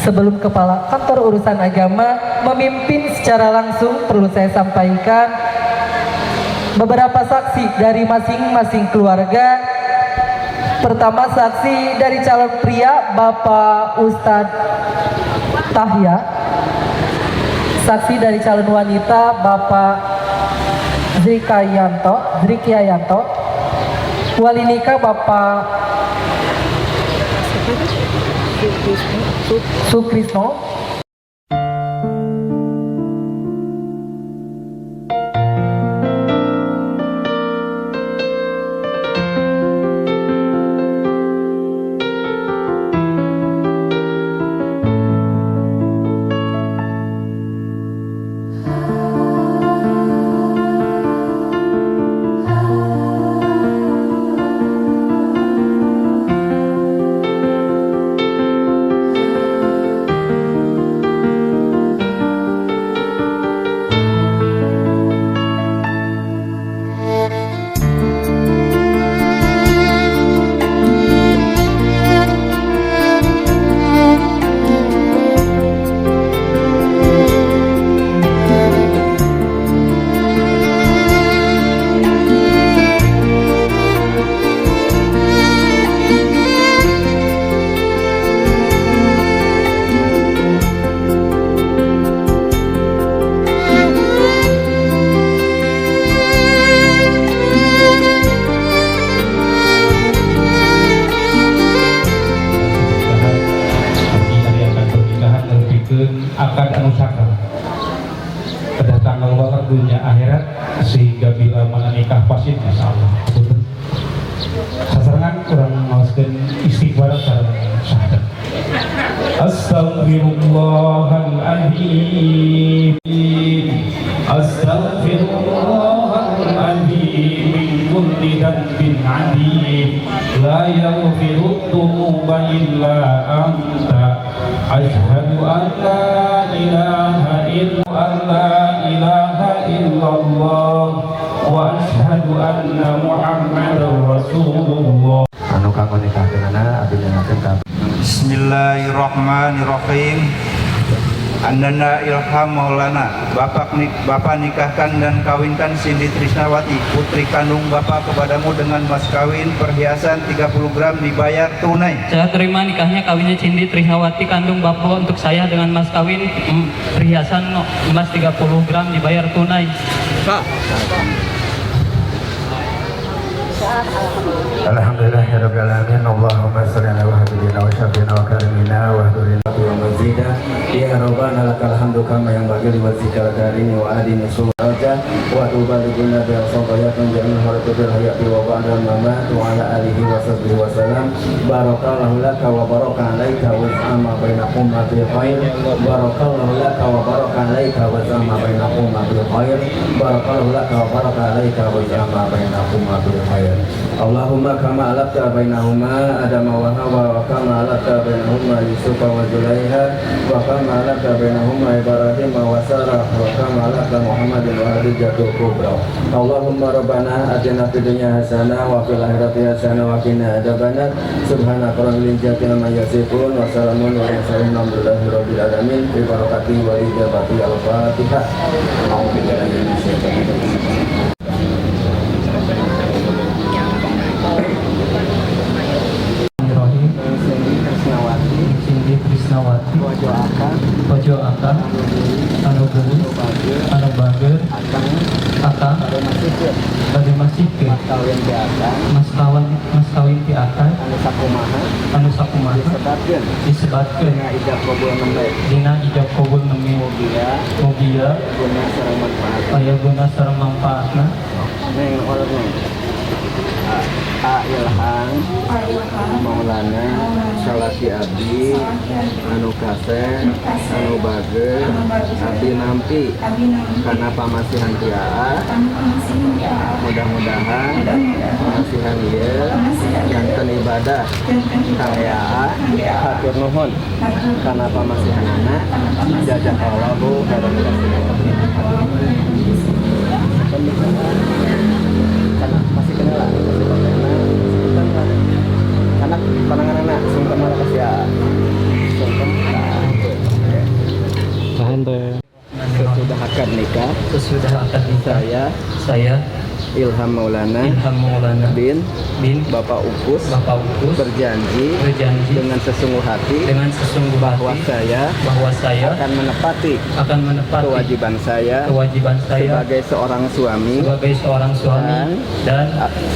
Sebelum Kepala Kantor Urusan Agama memimpin secara langsung, perlu saya sampaikan beberapa saksi dari masing-masing keluarga. Pertama, saksi dari calon pria Bapak Ustadz Tahya, saksi dari calon wanita Bapak Zrikayanto, Zrikiayanto, wali nikah Bapak Sukrisno. Pernikahan, ari akad pernikahan nepikeun akad anu sakral kedah tanggal waler dunia akhirat, sehingga bila mana nikah pasti insyaallah. Sasarengan urang ngaoskeun istighfar sareng syahadat. Astaghfirullahaladzim, astaghfirullahaladzim, min kulli dzanbin adzim, la yaghfiru dzunuba illa anta, asyhadu an la ilaha illa la ilaha illallah wa asyhadu anna muhammadar rasulullah. Anu kanggo nikahkeunana abdi nyangakeun ka Bismillahirrahmanirrahim. Ananda Ilham Maulana, Bapak nikahkan dan kawinkan Cindy Trisnawati, putri kandung Bapak kepadamu dengan mas kawin perhiasan 30 gram dibayar tunai. Saya terima nikahnya kawinnya Cindy Trisnawati kandung Bapak untuk saya dengan mas kawin perhiasan emas 30 gram dibayar tunai. Alhamdulillahirabbil alamin. Allahumma shalli ala habibina wa syafiina wa karimina wa hdurina wa mazida. Ya rabbana lakal hamdu kama yanbaghi li wajhikal karim wa adini suraja wa tubalighuna bi asaqayatun jami'al haratu bil hayati wa ba'da mamat wa ala alihi wa sahbihi wa salam. Barakallahu laka wa baraka alaika wa zama bainakuma bil khair. Barakallahu laka wa baraka alaika wa zama bainakuma bil khair. Barakallahu laka wa baraka alaika wa zama bainakuma bil khair. Allahumma kama alafta bainahuma Adam wa Hawa wa kama alafta bainahuma Yusuf wa Zulaiha wa kama alafta bainahuma Ibrahim wa Sarah wa kama alafta Muhammadin wa Khadijatul Kubra. Allahumma rabbana atina fid dunya hasanah wa fil akhirati hasanah wa qina adzabannar. Subhanaka rabbil izzati amma yasifun wa salamun alal mursalin walhamdulillahi rabbil alamin. Bi barakati wa ijabati al-Fatihah. A'udzu billahi minasyaitonir rajim. Bismillahirrahmanirrahim. Cindy Trisnawati, Cindy Trisnawati, Bojo Akang, Bojo Akang, anu geulis, anu bager, Akang, Akang, bade masihkeun bade Dimasihkeun. Mas kawin ti akang. Mas kawin ti akang. Anu sakumaha. Anu sakumaha. Disebatkeun. Disebatkeun. Dina ijab kabul nembe. Dina ijab kabul nembe. Mugia. Mugia. Guna sareng manfaat. Aya guna sareng manfaatna. Neng, kolot, Neng. A Ilham Maulana, salaki abdi anu kasep, anu bageur, abdi nampi kana pamasihan ti Aa. Mudah-mudahan pamasihan ieu janten ibadah kangge Aa. Hatur nuhun kana pamasihanana, jazakallahu khairan katsiran. Karena masih kenal lah, masih kontakna, sungkem lah, karena pananganana sungkem lah kasih ya, sungkem. Nah, oke. Tahan teh. Sesudah akad nikah, Sesudah akad nikah, saya saya Ilham Maulana Ilham Maulana bin bin Bapak Ukus Bapak Ukus berjanji berjanji dengan sesungguh hati dengan sesungguh bahwa hati saya bahwa saya akan menepati akan menepati kewajiban saya kewajiban saya sebagai seorang suami sebagai seorang suami dan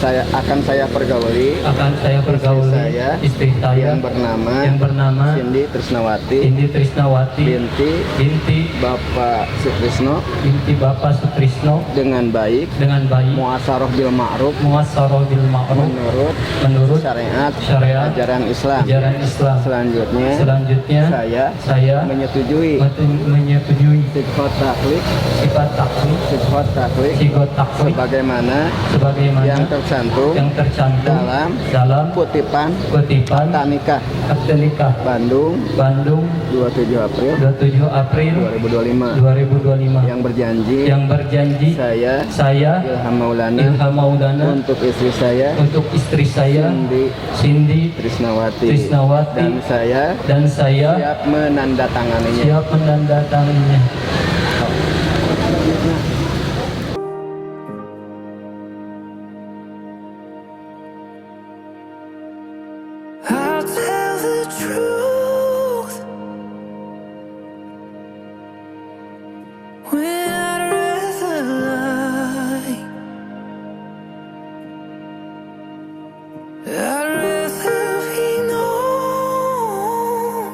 saya akan saya pergauli akan saya pergauli saya istri saya yang bernama yang bernama Cindy Trisnawati Cindy Trisnawati binti binti Bapak Sutrisno binti Bapak Sutrisno dengan baik, dengan baik, muasaroh bil ma'ruf, muasaroh bil ma'ruf, menurut menurut syariat syariat ajaran Islam. Ajaran Islam. Selanjutnya, Selanjutnya saya saya menyetujui menyetujui sighat taklik, sifat taklik, sighat taklik sighat taklik sebagaimana sebagaimana yang tercantum yang tercantum dalam dalam kutipan kutipan akta nikah akta nikah Bandung Bandung 27 April 27 April 2025 2025 yang berjanji yang berjanji saya saya Ilham Maulana Ilham Maulana untuk istri saya untuk istri saya Cindy Cindy Trisnawati Trisnawati dan saya dan saya siap menandatanganinya. Siap menandatanganinya. I'll tell the truth when I'd rather lie. I'd rather be known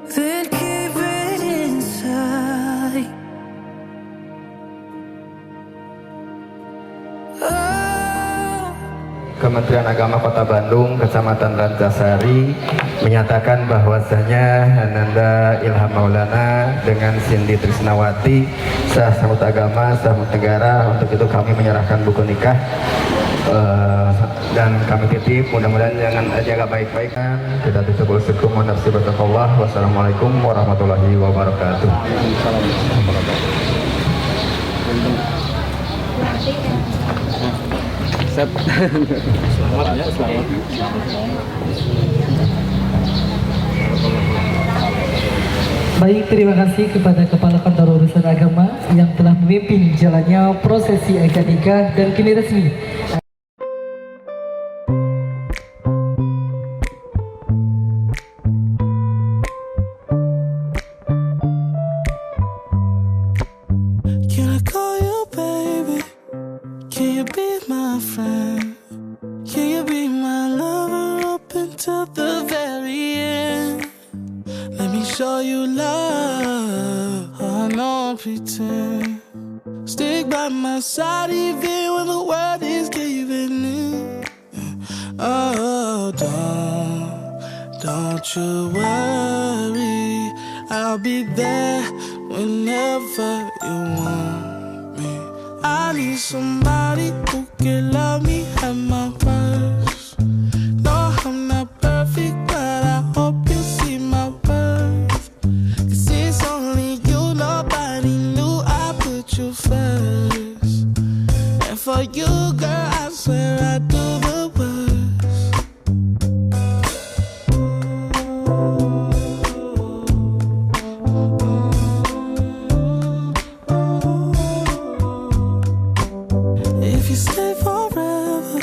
than keep it inside. Oh. Kementerian Agama Kota Bandung, Kecamatan Rancasari menyatakan bahwasanya Ananda Ilham Maulana dengan Cindy Trisnawati sah sambut agama, sah negara. Untuk itu kami menyerahkan buku nikah dan kami titip, mudah-mudahan jangan jaga baik-baik. Kita tutup usikum wa nafsi. Wassalamualaikum warahmatullahi wabarakatuh. Salam. Set. Selamat ya, selamat. Baik, terima kasih kepada Kepala Kantor Urusan Agama yang telah memimpin jalannya prosesi akad nikah dan kini resmi Can I call you baby? Can you be my friend? Can you be my lover up until the very end? Let me show you love. Oh, I don't pretend. Stick by my side even when the world is caving in. Oh, don't you worry. I'll be there whenever you want me. I need somebody who can love me at my worst. No, I'm not perfect, but I hope you see my worth. 'Cause it's only you, nobody knew I put you first. And for you, girl, I swear I do the worst. If you stay forever.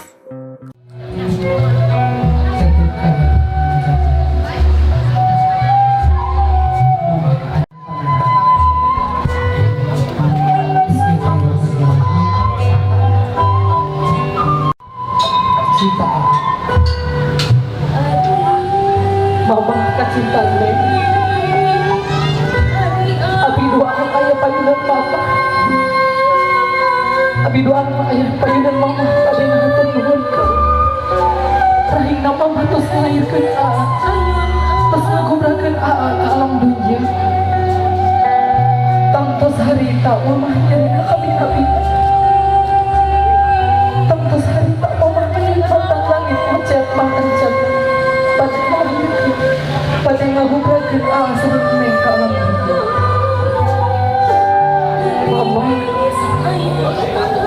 Satu kali. Abi doa mah ayah payunan mama kabeh hatur nuhun ka rahingna mama tos ngalahirkeun aa, tos ngagobrakeun aa ka alam dunya. Tangtos harita mama nyerina kabih-kabih, tangtos harita mama nyerina langit macet makan bade ngalahirkeun, bade ngagobrakeun aa sareng neng ka alam dunya. Mama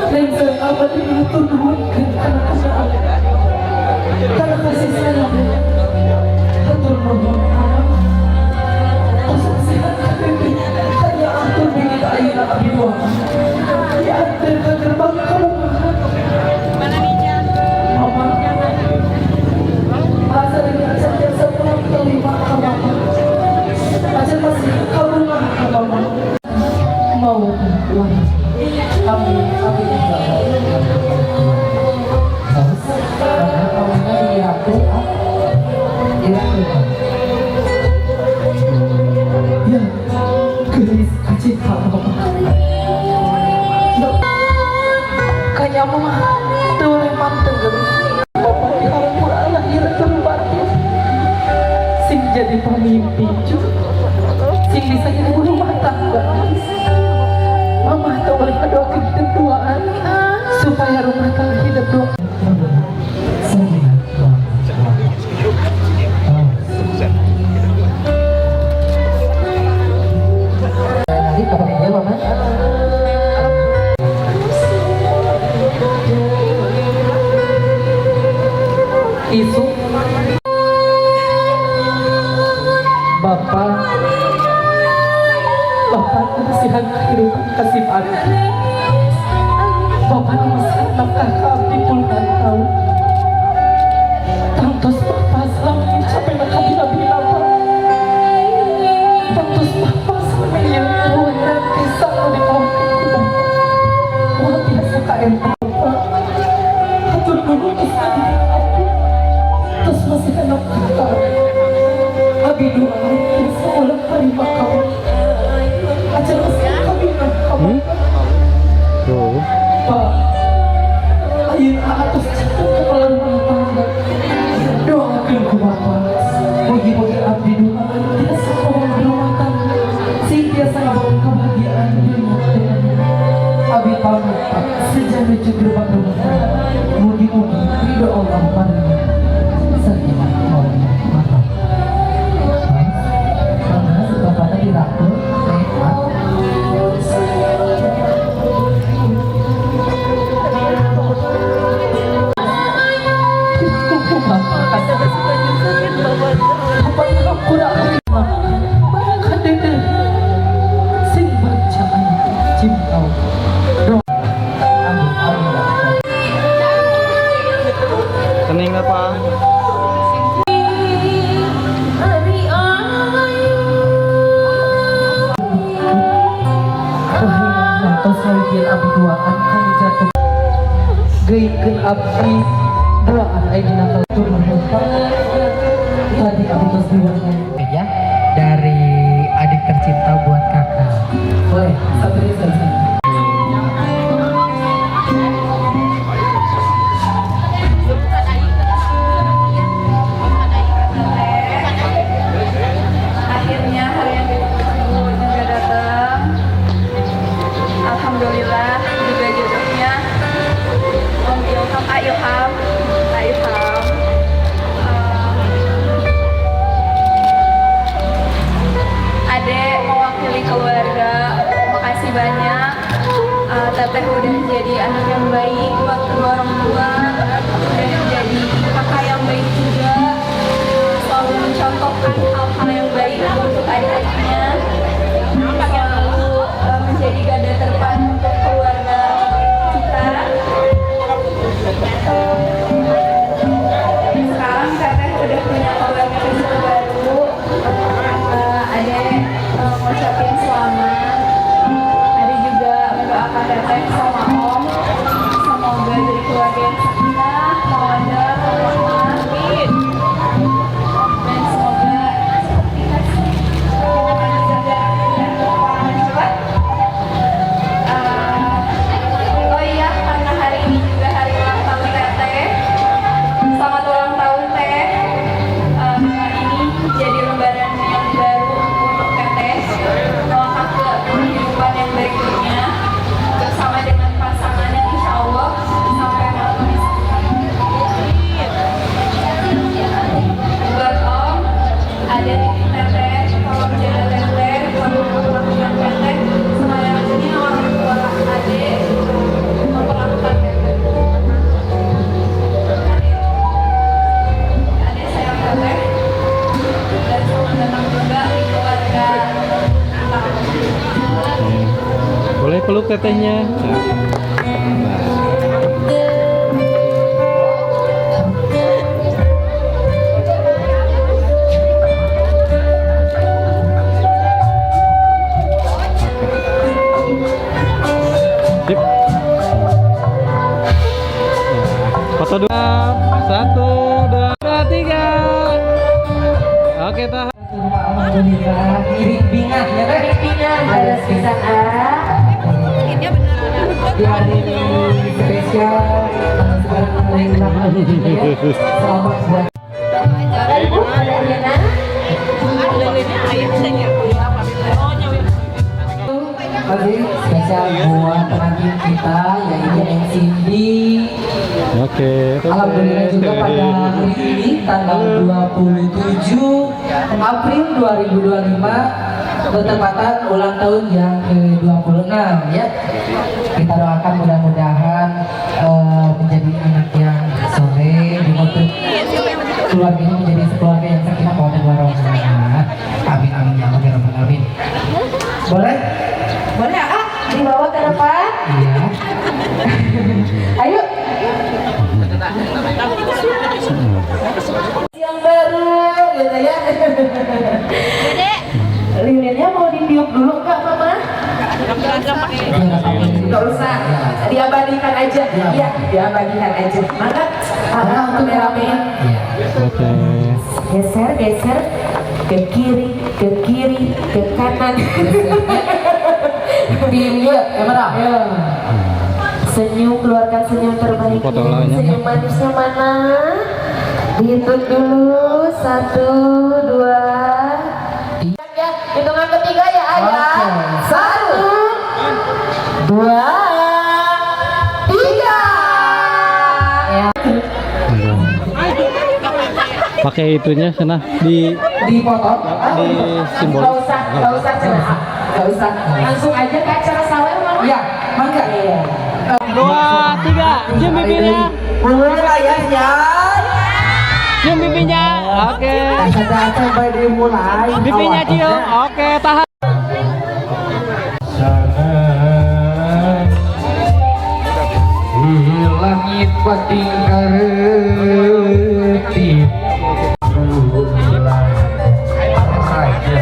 lain sareng abad hatur nuhunkeun kana kasih, kana kasih sayang. Hatur nuhun, Mama. Tos sehat kabeh, hanya atur bagi ka ayeuna abdi doa diantar ke gerbang karumahan. Mama asa dengan biasa pulang terima ka mama aja masih karumah ka mama mau. Amin, amin ya Allah. Terus, karena kawinnya dirangkul, ah, dirangkul. Ya, gelis kacinta mama. Ya, kayaknya mama teu boleh manteng geus. Bapak dihampura lahir dan batin. Sing jadi pemimpin cu. Sing bisa jadi rumah tangga. Mama teu boleh ngadoakeun hidup duaan supaya rumah tangga hidup doa. Sakinah, warahmah. Nanti kabarnya Mama. Isu Bapak, Bapak nasihat kehidupan kasih abdi. Bapak nasihat nafkah ka abdi puluhan tahun. Tangtos Bapak selama ini capek nak kabina-bina, Pak. Tangtos Bapak selama ini heran pisan nu dipawahkeun ku Bapak. Moal biasa ka eta, Pak. Hatur nuhun tos ngadidik abdi. Tos masih nafkah ka abdi. Abi doa biasa ulah harima ka Bapak. Ajar masih kabina ka Bapak. Tuh. Pak, ayeuna atos janten kepala rumah tangga. Doakeun ku Bapak. Mugi-mugi abdi doa tiasa ngabangun rumah tangga. Sing tiasa ngabangun kebahagiaan dunia dengan Abi pamit, Pak. Sejak menuju gerbang rumah tangga. Mugi-mugi ridho Allah padanya. Sakinah, mawaddah, warahmah. Mangga, bapaknya dirangkul, nikmat. Cukup Bapak. Bapak kurang kadede sing bacaan cinta doa. Amin, amin. Kening apa? Rahimah tos ngawigil abdi duaan kami jatuh geuingkeun abdi duaan aya dina kaltur nuhun, Pak. Tadi abdi tos diwangan Ya, dari adik tercinta buat kakak. Boleh satu selesai. Akhirnya hari yang ditunggu juga datang. Alhamdulillah juga jodohnya Om Ilham, A Ilham, A Ilham. Ade mewakili keluarga, makasih banyak. Teteh udah jadi anak yang baik buat kedua orang tua, udah jadi kakak yang baik juga, selalu mencontohkan hal-hal yang baik untuk adik-adiknya, selalu menjadi garda terdepan untuk keluarga kita. Sekarang Teteh udah punya keluarga kecil baru. Ade ngucapin selamat. Ade juga mendoakan Teteh sama Om, semoga jadi keluarga yang sakinah, mawaddah, warahmah, dan semoga dikasih Tetehnya. Sip. Foto dua, satu, dua, tiga. Oke, tahan. Alhamdulillah, iring bingah ya kan? Bingah, balas pisan ah. Di hari ini spesial sekarang ya. Selamat buat Ibu, ada Yana. Oke, spesial buat pengantin kita yaitu Neng Cindy. Oke. Alhamdulillah juga pada hari ini tanggal 27 April 2025 bertepatan ulang tahun yang ke-26 ya. Kita doakan mudah-mudahan menjadi anak yang soleh, untuk keluarganya menjadi keluarga yang sakinah mawaddah warahmah. Amin amin ya Allah ya rabbal alamin. Boleh? Boleh ah, dibawa ke depan. Iya. Ayo. Yang baru gitu ya. Lilinnya mau ditiup dulu nggak, Mama? Nggak usah, diabadikan aja. Iya, diabadikan aja. Maka kameramen. Oke. Geser, geser ke kiri, ke kiri, ke kanan. Tim ya, kamera. Senyum, keluarkan senyum terbaik. Foto lainnya. Senyum manisnya mana? Dihitung dulu, satu, dua. Ya, hitungan ketiga ya, Ayah. Satu, dua, tiga. Ya. Pakai itunya sana di Dipotong. Di simbol. Gak usah, gak usah cenah. Gak usah. Langsung aja ke acara sawer, Mama. Ya, mangga. Iya. Dua, tiga, cium pipinya. Mulai ya, siap. Cium pipinya. Oke. Sampai dimulai. Pipinya cium. Oke, tahan. Langit pating karetit raja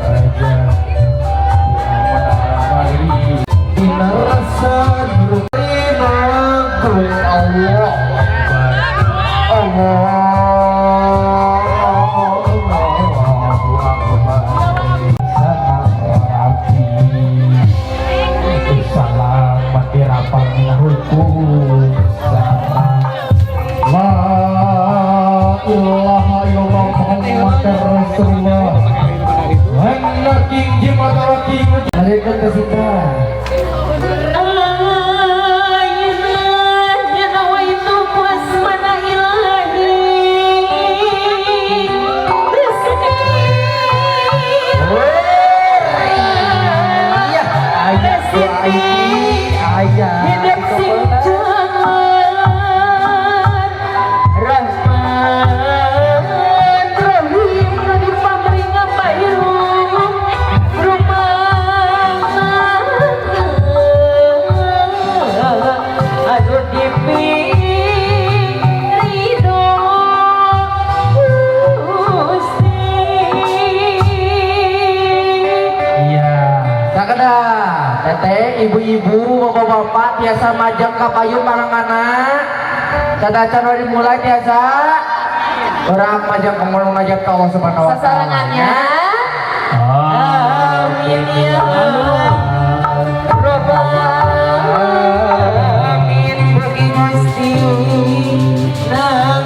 raja Dina rasa Allah Allah Akbar Salam dirapan hukum La ilaha illallah Muhammad Rasulullah. Balikan ke Sinta. Iya, ayah doa ini ayah. Hidup sing jangan Rahman Rahim di pamringa payung rumah aduh dipi ridho Gusti. Iya, sakada teteh, ibu-ibu, bapak-bapak tiasa majang ka payung bareng anak. Sadacan udah dimulai tiasa. Urang majang ngomong majang ka Allah Subhanahu wa taala. Sasarangannya. Amin ya Rabbal Alamin bagi Gusti nang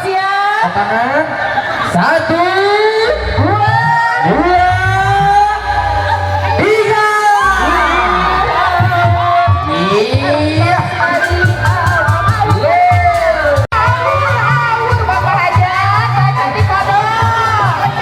Siap. Tangan. Satu, dua, tiga. Iya. Bapak Hajat, cantik kodok.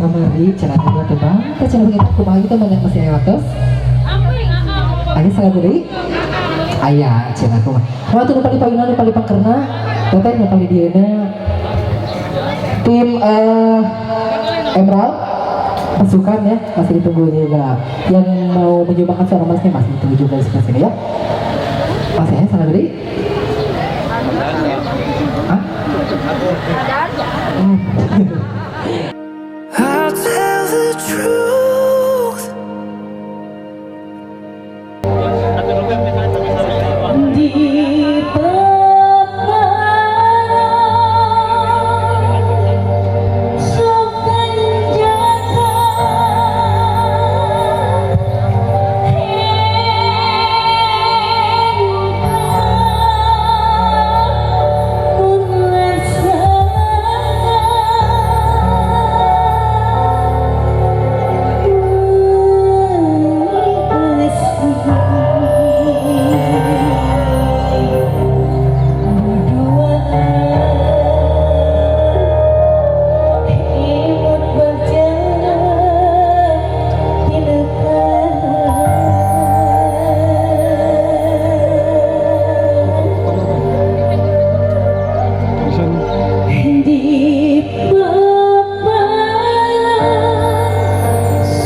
Kamari cenah dua tebang teh cenah begitu kumaha kita banyak masih aya waktu. Aya salah deui? Aya cenah kumaha. Kumaha tuh nu paling payuna, nu paling pangkerna? Teteh nu paling dieuna. Tim Emerald pasukan ya masih ditunggu juga. Yang mau menyumbangkan suara emasnya masih ditunggu juga di sebelah sini ya. Masih ya salah deui? Hah? I'll tell the truth. Di paparan sukan jaka Di paparan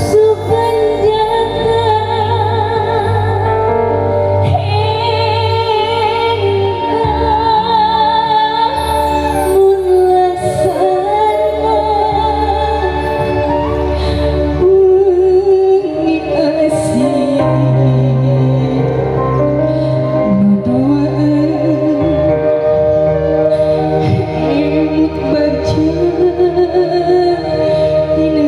sukan jaka hingga mun laksana wengi asih nu duaan emut bagja tina.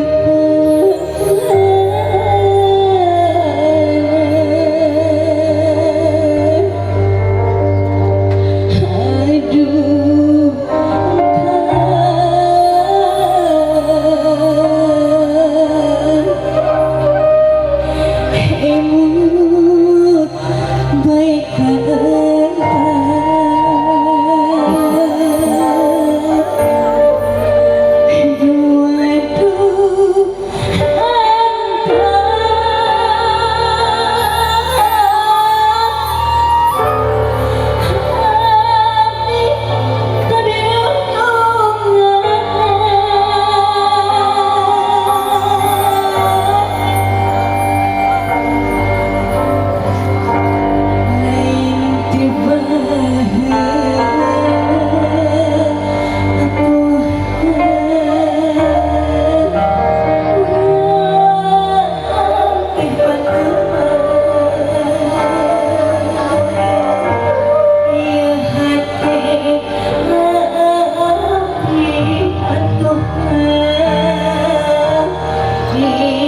Aduh,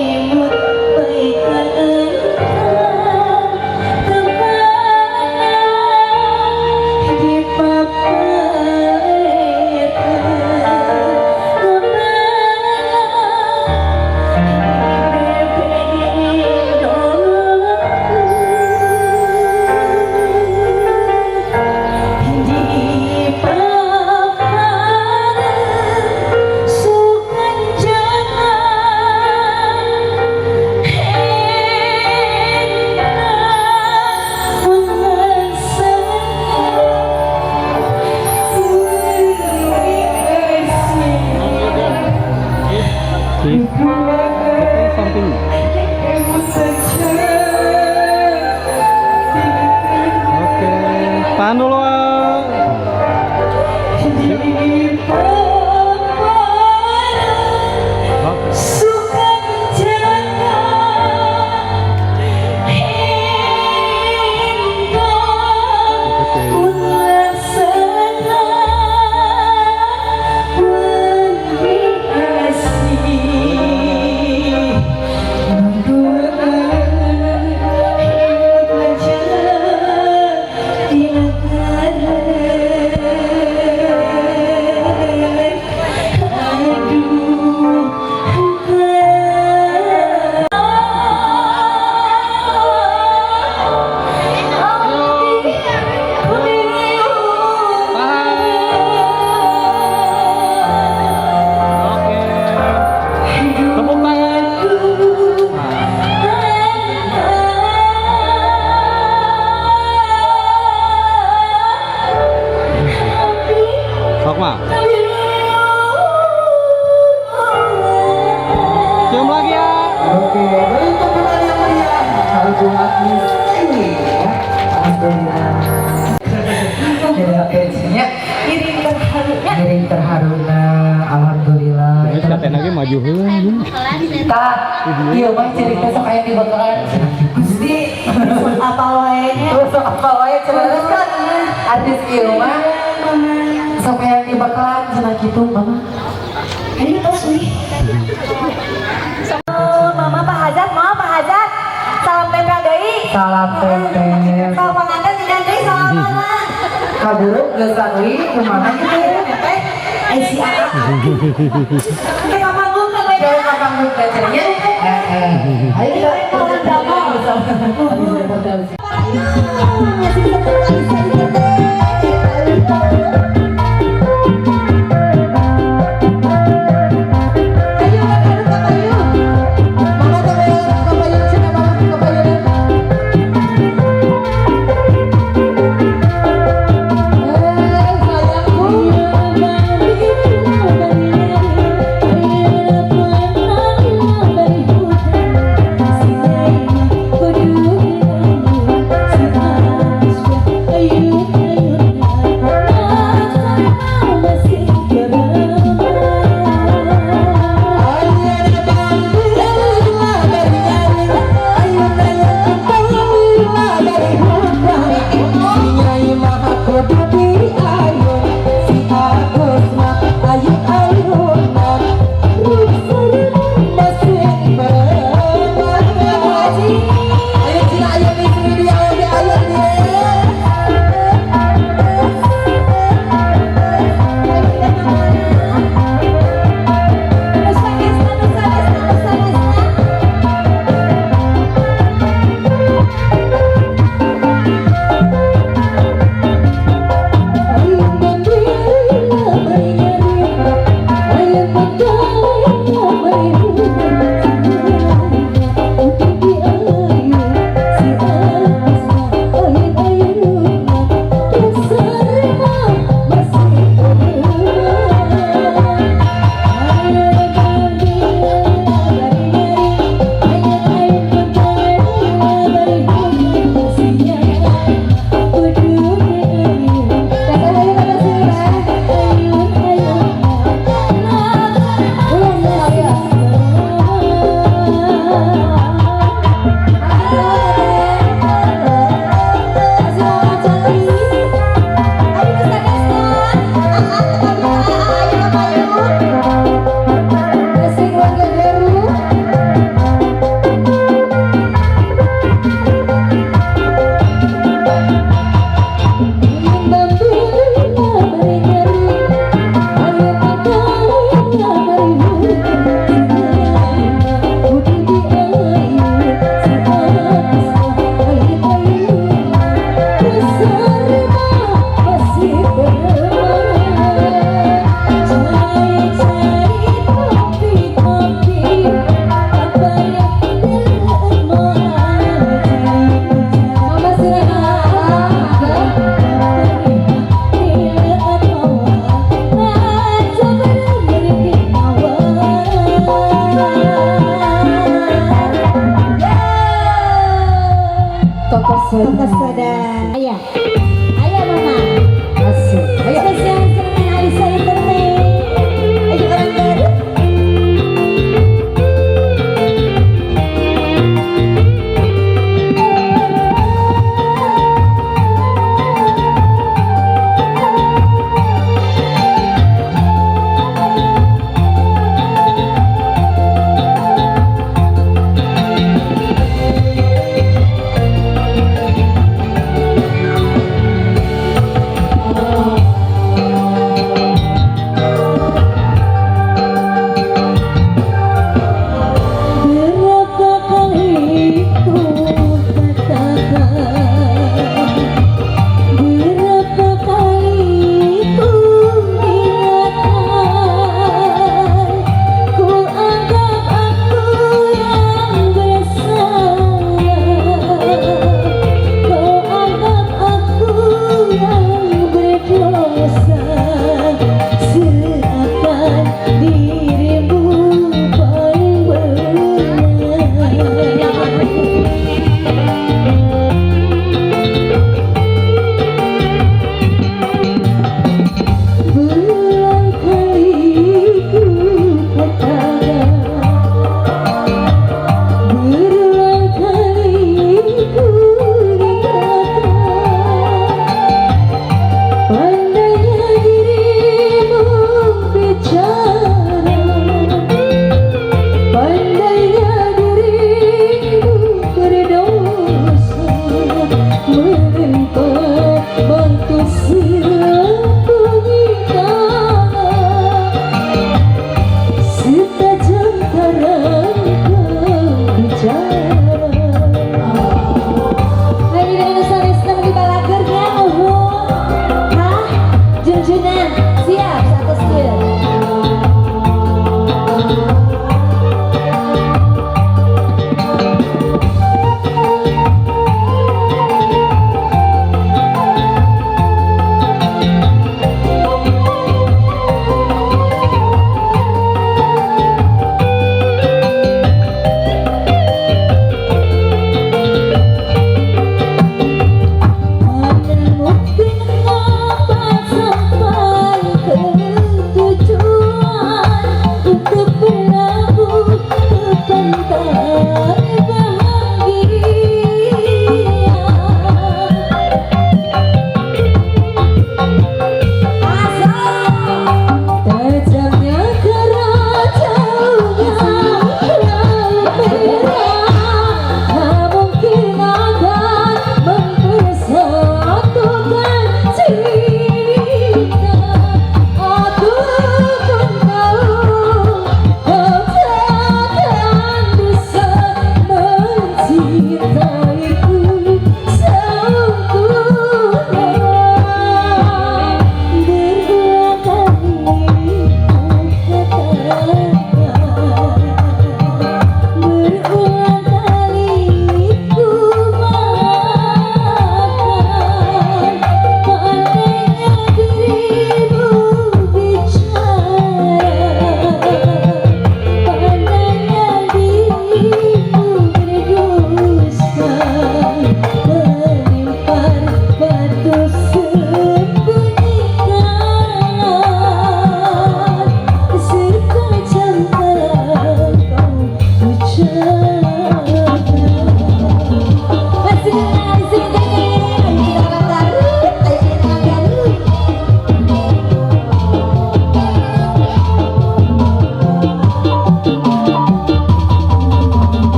emut baik. Aduh, Oke, tahan dulu. Ah. Oke. lagi ya. Oke, beri tepuk yang meriah. Kalau ini ya. Alhamdulillah. Jadi nya Iring terharunya. Iring terharuna, alhamdulillah. Terus katanya lagi maju heula. Tah, iya mah cerita sok aya di bakalan. Gusti, apa wae nya? Sok apa wae cenah kan. Artis ieu mah sok aya di bakalan cenah kitu mama. Ini tos nih. Oh, Mama Pak Hajat, Mama Pak Hajat. Salam tempel deui. Salam tempel. Salam pengantin tidak deui salam mama. Kaburu geus wi kumaha gitu ya teh. Eh si Aa. Kayak panggung kan Kayak panggung teh cenah. Heeh. Ayo kita bersama.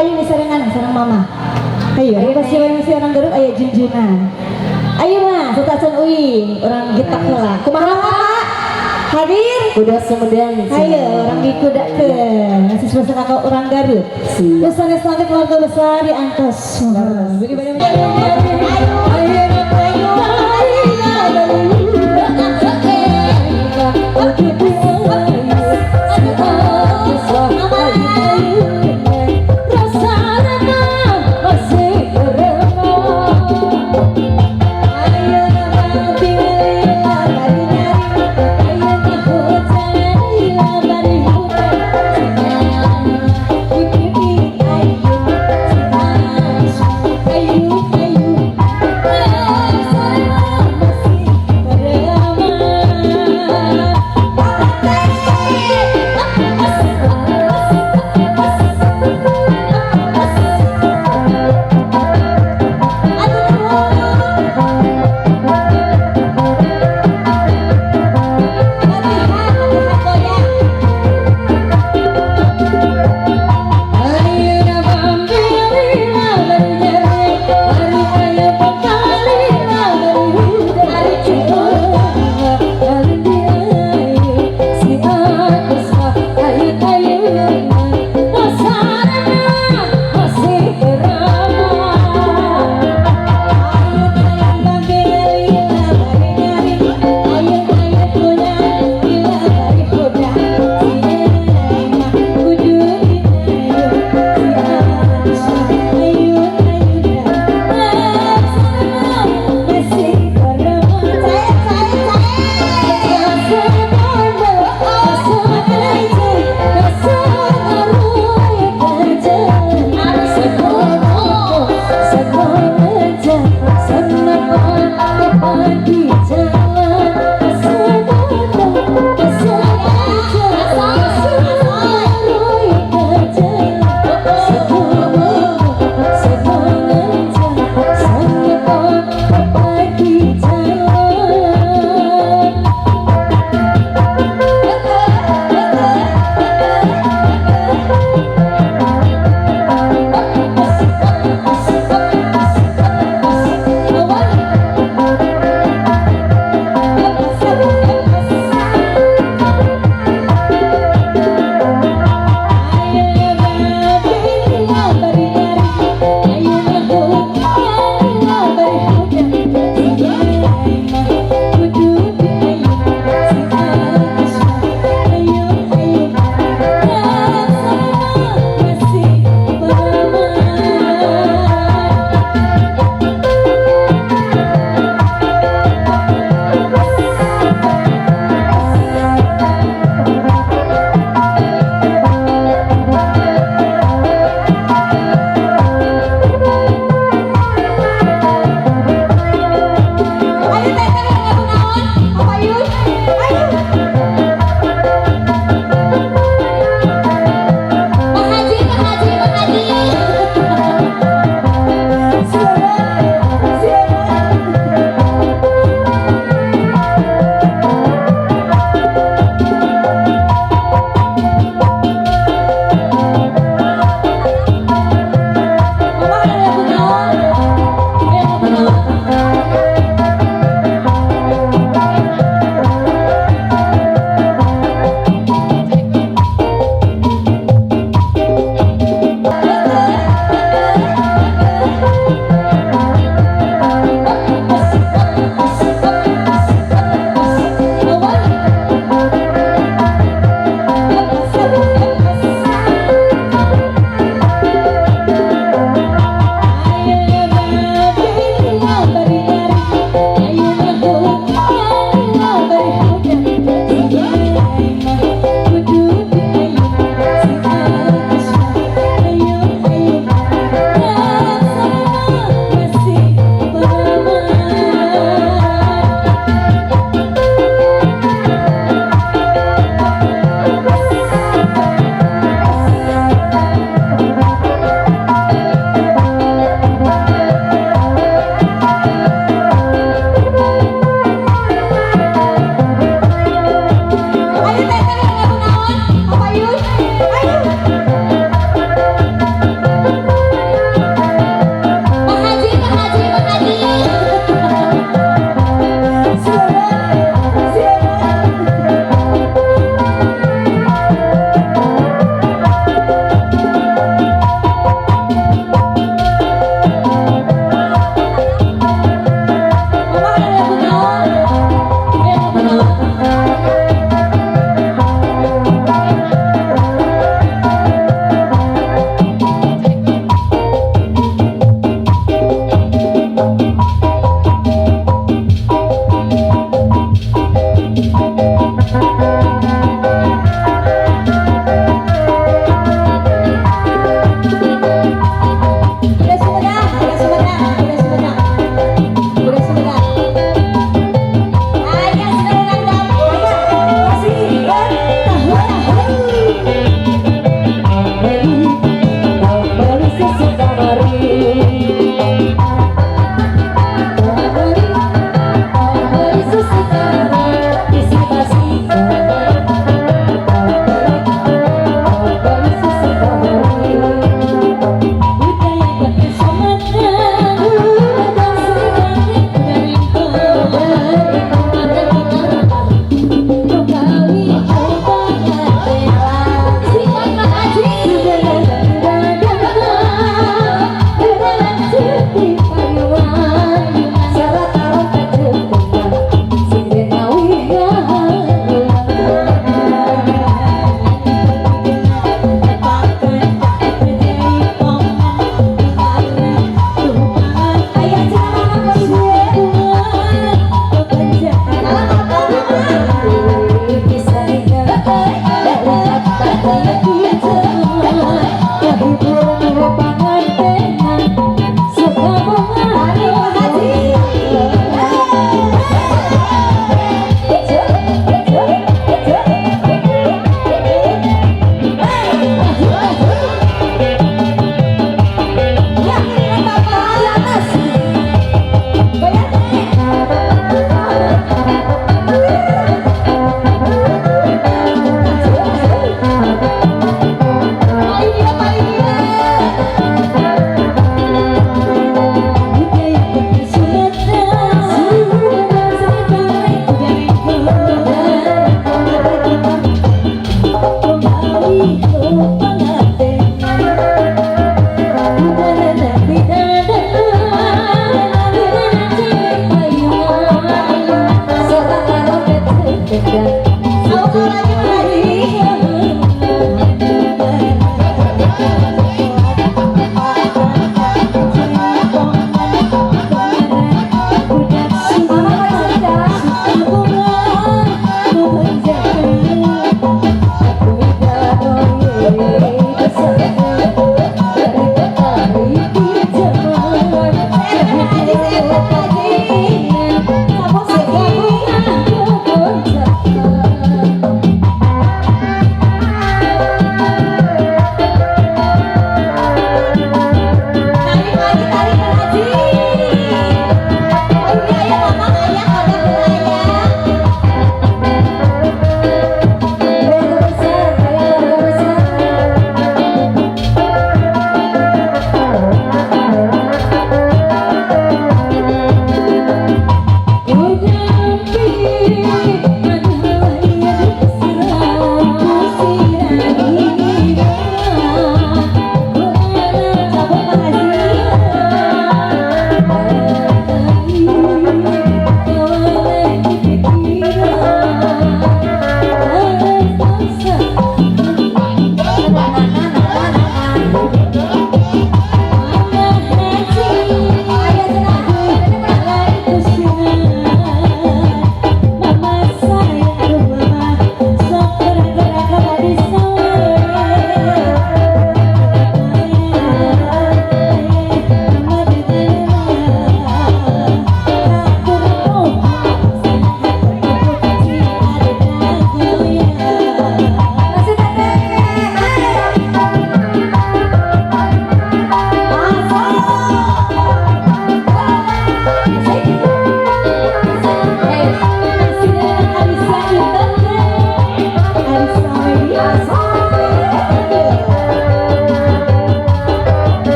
Payu disarengan sareng mama. Ayo, ayo pasti masih orang Garut aya junjunan. Ayo mah, setacan uing, urang getak heula. Kumaha Pak? Hadir? Kuda Sumedang. Ayo, urang dikudakeun. Siswa sakak orang Garut. Terus sanes sampai keluarga besar di antos. Beri banyak. Ayo, ayo, ayo.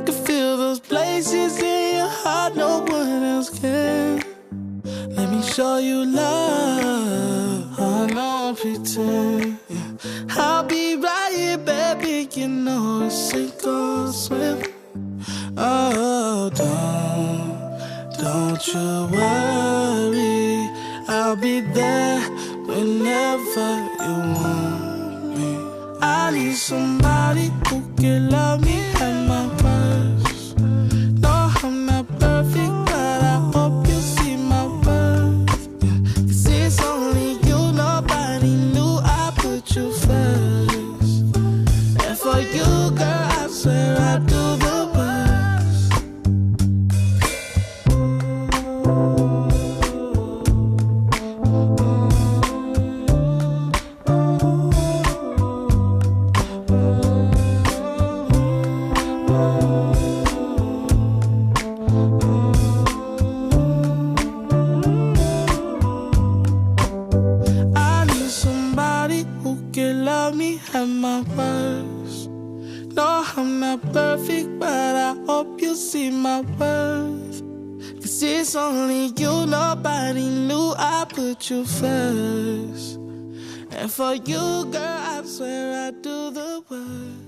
can feel those places in your heart no one else can. Let me show you love, I don't pretend. Yeah. I'll be right here, baby, you know it's sink or swim. Oh, don't you worry, I'll be there whenever you want me. I need somebody who can love me at my worst. No, I'm not perfect, but I hope you see my worth. Yeah. 'Cause it's only you, nobody knew I put you first. And for you, girl, I swear I do the worst. I need somebody who can love me at my worst. No, I'm not perfect, but I hope you see my worth. 'Cause it's only you, nobody knew I put you first. And for you, girl, I swear I do the worst.